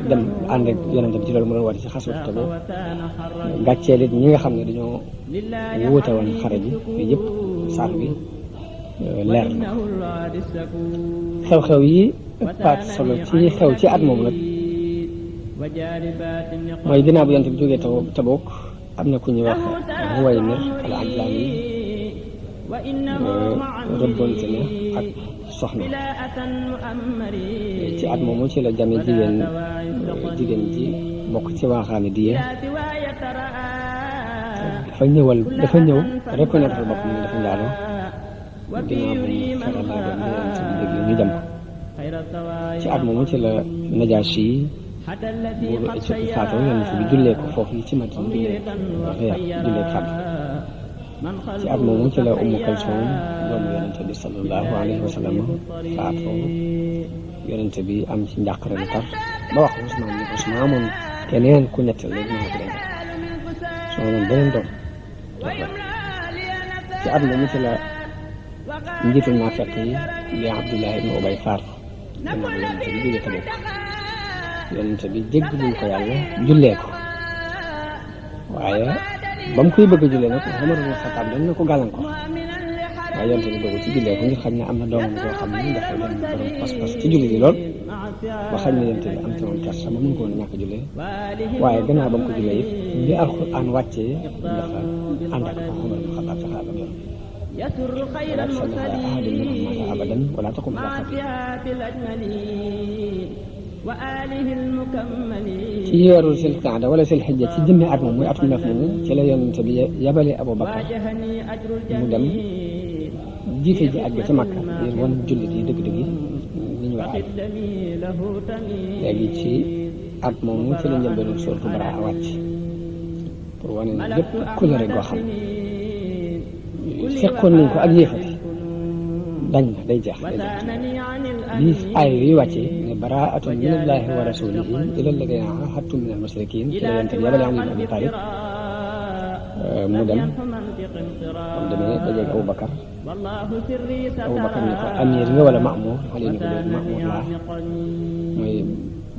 dem ànd ak yonent bi ci loolu mu doon woote ci xaswatu Tabuk gàcceel it ñi nga xam ne dañoo wuute woon xare ji yooyu yëpp saar bi leer na xew-xew yi ëppaat solo ci xew ci at moom nag mooy ginnaaw bu yonent bi jógee Tabuk am na ku ñuy wax Huwaymir al-Ajlani rëbbonte na ak soxna ci at moomu ci la jame jigéen ji bokk ci waaxaane diye dafa ñëw reconnaître bopp ni dafa njaaloo ginnaaw bu mu fexe laa doon yonent bi dégg ñu jam ko ci at moomu ci la Najaashi buuru Éthiopie faatoo yonent bi jullee ko foofu ci Madina jullee faatu ci at moomu ci la Ummu Kalsum doomu yonent bi sallallahu alayhi wa sallam faatoo yonent bi am ci njàqare lu tar ba wax Usmaan ni ko su ma amoon keneen ku ñetteel léegi naa ko denc su ma amoon beneen doom ci at moomu ci la njiitul naafeq yi di Abdullah ibn Ubay faatu gannaaw yonent bi jógee Tabuk yonent bi jéggalul ko yàlla jullee ko waaye ba mu koy bëgg a jullee nag Umar ibn Xattaab dañ na ko gàllankoor waaye yonent bi dogu ci jullee ko ngir xam ne am na doomam boo xam ne dafa doon borom pas-pas ci julli gi lool ba xam ne yonent bi am ci moom kersa ba mun ko woon ñàkk jullee waaye gannaaw ba mu ko jullee it li Alxuraan wàccee dafa ànd ak Umar ibn Xattaab ci xalaatam yoon wala tusalli alaa ahadin minhum maata abadan wala taqum alaa qabrihi ci weeru sil qaada wala sil xijja ci jëmmi at moom muy atum neef moomu ci la yonent bi yabale Abu Bakar mu dem jiite ji aj ga ca Makka ngir wan jullit yi dëgg-dëgg yi ni ñu war a aj léegi ci at moomu ci la njëlbeenu suuratu Baraa wàcc pour wane ne lépp kulëre goo xam fekkoon nañ ko ak yéefati dañ na day jeex lii aay yooyu wàccee ne baraatun min allahi wa rasulihi ila alladina ahadtum min almushrikin ci la yonent bi yabale Ali ibn Abi Talib mu dem comme demee dajeeg Aboubacar ni ko amir nga wala Mamour xale ni ko dee Mamour laa mooy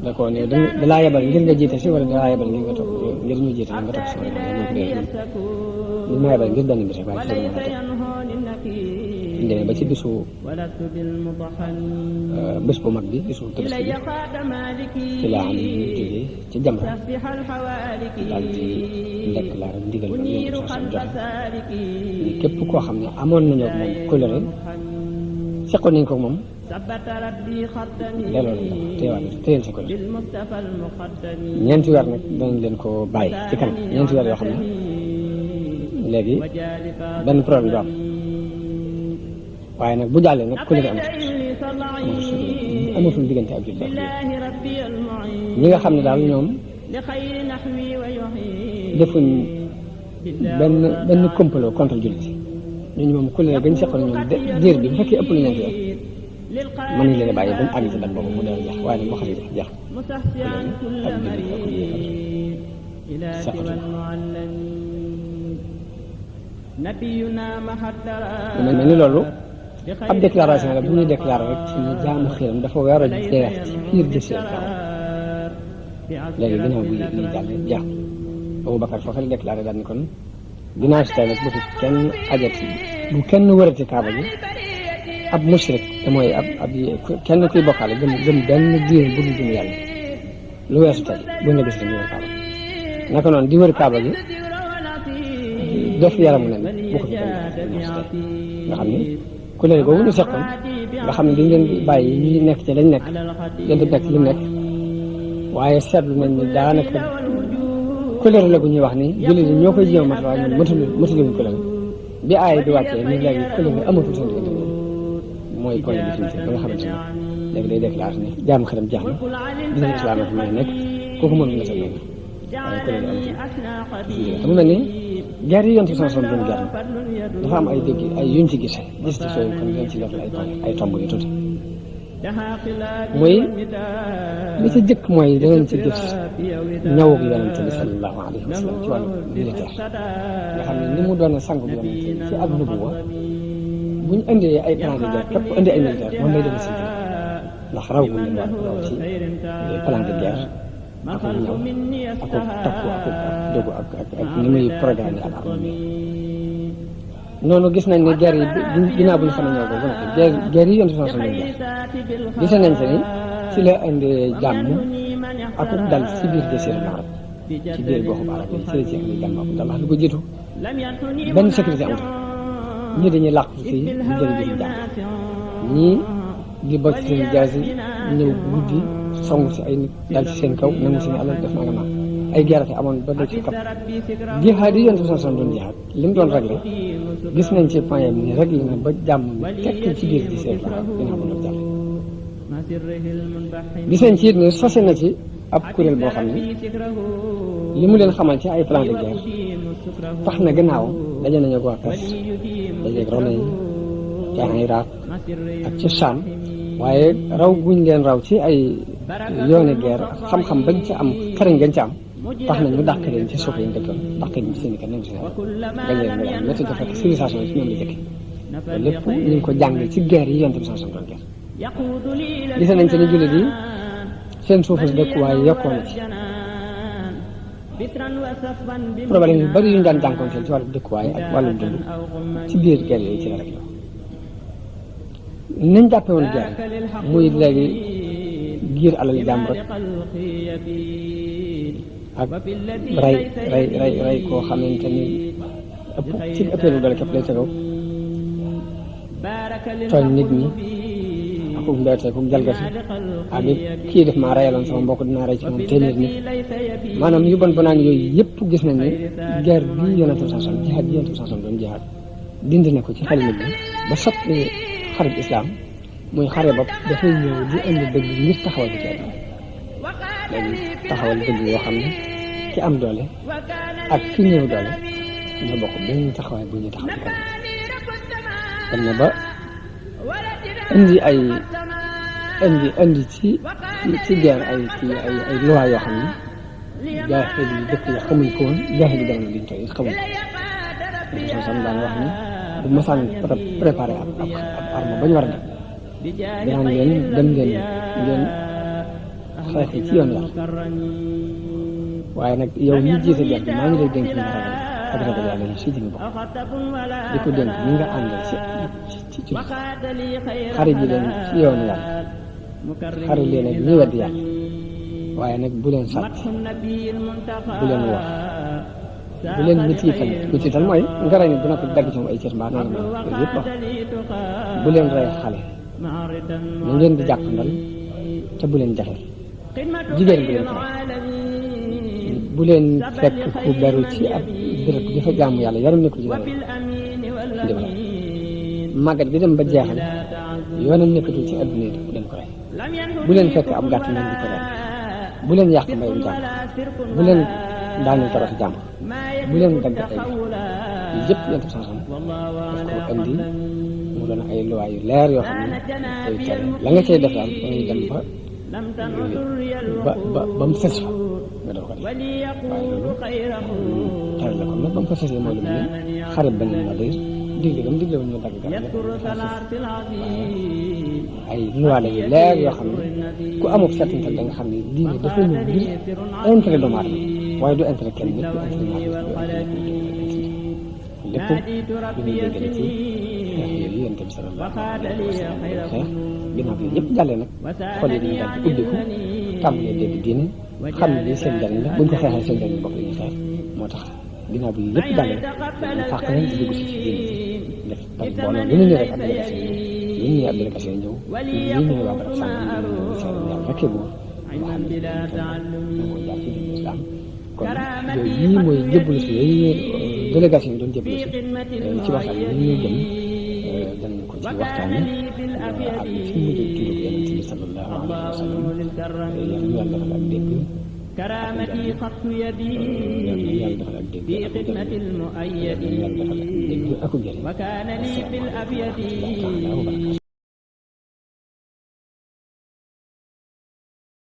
da ko ne da laa yebal ngir nga jiite si wala da laa yebal ngir nga topp ngir ñu jiite nga topp si wala ñu ko dee li ma yebal ngir benn bi rek waaye ci dama la topp ndemee ba ci bisu bés bu mag bi bisu Tabaski bi ci la am ñu jógee ci Jamra daal di déclaré ndigal ba yéen a joxe ni képp koo xam ne amoon nañoo ak moom kóllëre seqoon nañ ko moom delloo nañ ko téyel sa kóllëre ñeenti weer nag danañ leen ko bàyyi ci kanam ñeenti weer yoo xam ne léegi benn problème du am waaye nag bu jàllee nag kóllëre amatul diggante ak jullit ñi nga xam ne daal ñoom defuñ benn complot contre jullit ñooñu moom kóllëre gañ seqal ñoom diir bi bu fekkee ëpp lu ñeenti yoon mën nañ leen a bàyyi ba mu àgg ci date boobu mu dee jeex waaye nag boo xasee jeex ak jullit ak yéefar seqatul mu mel ni loolu ab déclaration la bu ñuy déclaré rek ci ñu jaamu xiram dafa war a jeex ci biir jëf seen kaw léegi ginnaaw bu lii jàll jeex Aboubacar foofu la déclaré daal ni kon ginnaaw si tey nag bu fi kenn ajati bu kenn wërati kaaba gi ab mushrik te mooy ab kenn kuy bokkaale gëm benn diine bu dul yàlla lu weesu tey bu nga gis dañu wër kaaba gi naka noonu di wër kaaba gi def yaramu nen bu ko fi kenn nga xam ne kuréel googu ñu seqoon nga xam ne dañ leen bàyyi ñuy nekk ci lañ nekk yéen a nekk ci li mu nekk waaye seetlu nañ ni daanaka kuréel la gu ñuy wax ni jullit yi ñoo koy jéem a mat waaye ñun mataluñ kuréel bi aay bi wàccee ni léegi kuréel amatul seen diggante mooy point définitif ba nga xamante ne léegi day déclaré ne jaamu xelam jeex na dina islam ak may nekk kooku mënul na sa nekk waaye kuréel amatul te mu mel ni guerre yi yonent sanson doon guerre dafa am ay dégg ay yuñ ci gis ci sooy kon leen ci leeral ay tomb yu tuuti muy li ci jëkk mooy danañ ci gis ñawug yonent bi sallallahu alayhi wa sallam ci wàllu militaire nga xam ne ni mu doon sangu bi yonent ci ak nubuwa buñ indee ay plan de guerre képp indi ay militaire moom lay dem si ndax raw gu leen raw ci plan de guerre ak ñëw ak takku ak dogu ak ni muy programme ak armée noonu gis nañ ne guerre yi ginnaaw bu ñu xam ne ñoo ko ba noppi guerre yi yonent sallallahu alayhi wasallam gis nañ se ni ci la indi jàmm ak dal ci biir jasiiratul arab ci biir goxu arab yi ci la ci indi jàmm ak dal lu ko jiitu benn sécurité amul ñii dañuy làq fii di jël jël jàmm ñii di bocc seen jaasi ñëw guddi song si ay nit dal ci seen kaw nangu seen alal def naa nga naan ay guerre te amoon ba doo ci kap jihaad yi yonent sallallahu alayhi wasallam doon jihaad li mu doon réglé gis nañ ci point ni réglé na ba jàmm tekk ci biir di seet la ginnaaw bu jàll gis nañ ci it ne sose na ci ab kuréel boo xam ne li mu leen xamal ci ay plan de guerre tax na gannaaw daje nañu ak waa Perse dajeeg Romain yi ci Irak ak ci Sham waaye raw guñ leen raw ci ay yooni guerre ak xam-xam bañ ci am xarañ gañ ci am tax na ñu dàq leen ci suuf yi ñu dëkkoon dàq leen ci seen i kër nangu seen gañ leen mu daan métti dafa civilisation yi ci ñoom la jëkke loolu lépp ñu ngi ko jàng ci guerre yi yonent bi sallallahu alayhi wasallam doon guerre gis nañ ci ni jullit yi seen suufu si dëkkuwaay yokkoon na ci problème yu bari yu ñu daan jànkoonteel ci wàllu dëkkuwaay ak wàllu dund ci biir guerre yooyu ci la rek la nañ jàppe woon guerre muy léegi giir alal jàmm rek ak rey koo xamante ni ëpp ci ëppeelu doole képp lay tegaw tooñ nit ñi akuk mbeete akuk jalgati ak it kii def maa reyaloon sama mbokk dinaa rey ci moom téeméer nit maanaam yu bon bonaan yooyu yëpp gis nañ ne guerre bi yonent bi sallallahu alayhi wasallam jihaad bi yonent bi sallallahu alayhi wasallam doon jihaad dindi na ko ci xel nit ñi ba soppi xarit islam muy xare bopp dafay ñëw di indi dëgg ngir taxawal ci àdduna léegi taxawal dëgg yoo xam ne ki am doole ak ki néew doole ñoo bokk benn taxawaay bu ñuy taxaw ci kanam dem na ba indi ci guerre ay loi yoo xam ne jaahil yi dëkk yi xamuñ ko woon jaahil yi jamono biñ toll xamuñ ko sam daan wax ni bu masaan préparé ab arme ba ñu war a dem danaan leen dem ngeen xeexi ci yoon yàlla waaye nag yow ñi jiite guerre bi maa ngi lay dénk ñu ragal ak ragal yàlla yi si jëmi bopp di ko dénk ñi nga àndal ci xare ji leen ci yoonu yàlla xare leen ak ñi wedd yàlla waaye nag bu leen sàcc bu leen wax bu leen mitiital mooy nga rey nit bu noppi dagg ci moom ay cër mbaa nanga yooyu yëpp wax bu leen rey xale na ngeen di jàppandal te bu leen jaxeel jigéen bu leen ko bu leen fekk ku beru ci ab béréb dafa jaamu yàlla yaram nekku ci dara ndimbal màggat bi dem ba jeexal yoonam nekkatul ci adduna yi bu leen ko rey bu leen fekk ab gàtt ngeen di ko rey bu leen yàq mbayum jàmm bu leen daaneel tabax jàmm bu leen dagg ay yëpp yonent bi sallallahu alayhi wasallam daf ko indi mu doon ay loi yu leer yoo xam ne koy tere la nga cay def daal dangay dem ba mu fes fa nga doo ko def waaye loolu tere la kon nag ba mu ko fesee mooy lu mu ne xare Bani Nadir digle ba ñu dagg garab ay loi la yu leer yoo xam ne ku amul seetantal da nga xam ne diine dafa ñëw ngir intérêt doomu aadama waaye du intérêt kenn nit du intérêt lépp lu ñuy déggale ci xeex yooyu yonent bi sallallahu alayhi wa sallam xeex ginnaaw bi yëpp jàllee nag xol yi dañu daal di ubbiku tàmbalee dégg diine xam ne lii seen njariñ la buñ ko xeexee seen njariñ bopp la ñuy xeex moo tax ginnaaw bi yëpp jàllee dañu fàq nañ di dugg si ci diine def ak mbooloo lu ñu ñëw rek ab délégation ñëw lu ñu ñëw ab délégation ñëw ñu ñëw waa barab sànq ñu ñëw seen yàlla rekkee buur moo xam ne moo jaar ci diine islam kon yooyu yii mooy jébbalu si yooyu délégation yi doon jébbalu si ci waxtaan yi ñu jëm danañ ko ci waxtaane ak fi mu mujj tudd yonent bi sallallahu alayhi wa sallam yàlla defal ak dégg كرامتي خط يدي في خدمة المؤيد وكان لي في الأبيض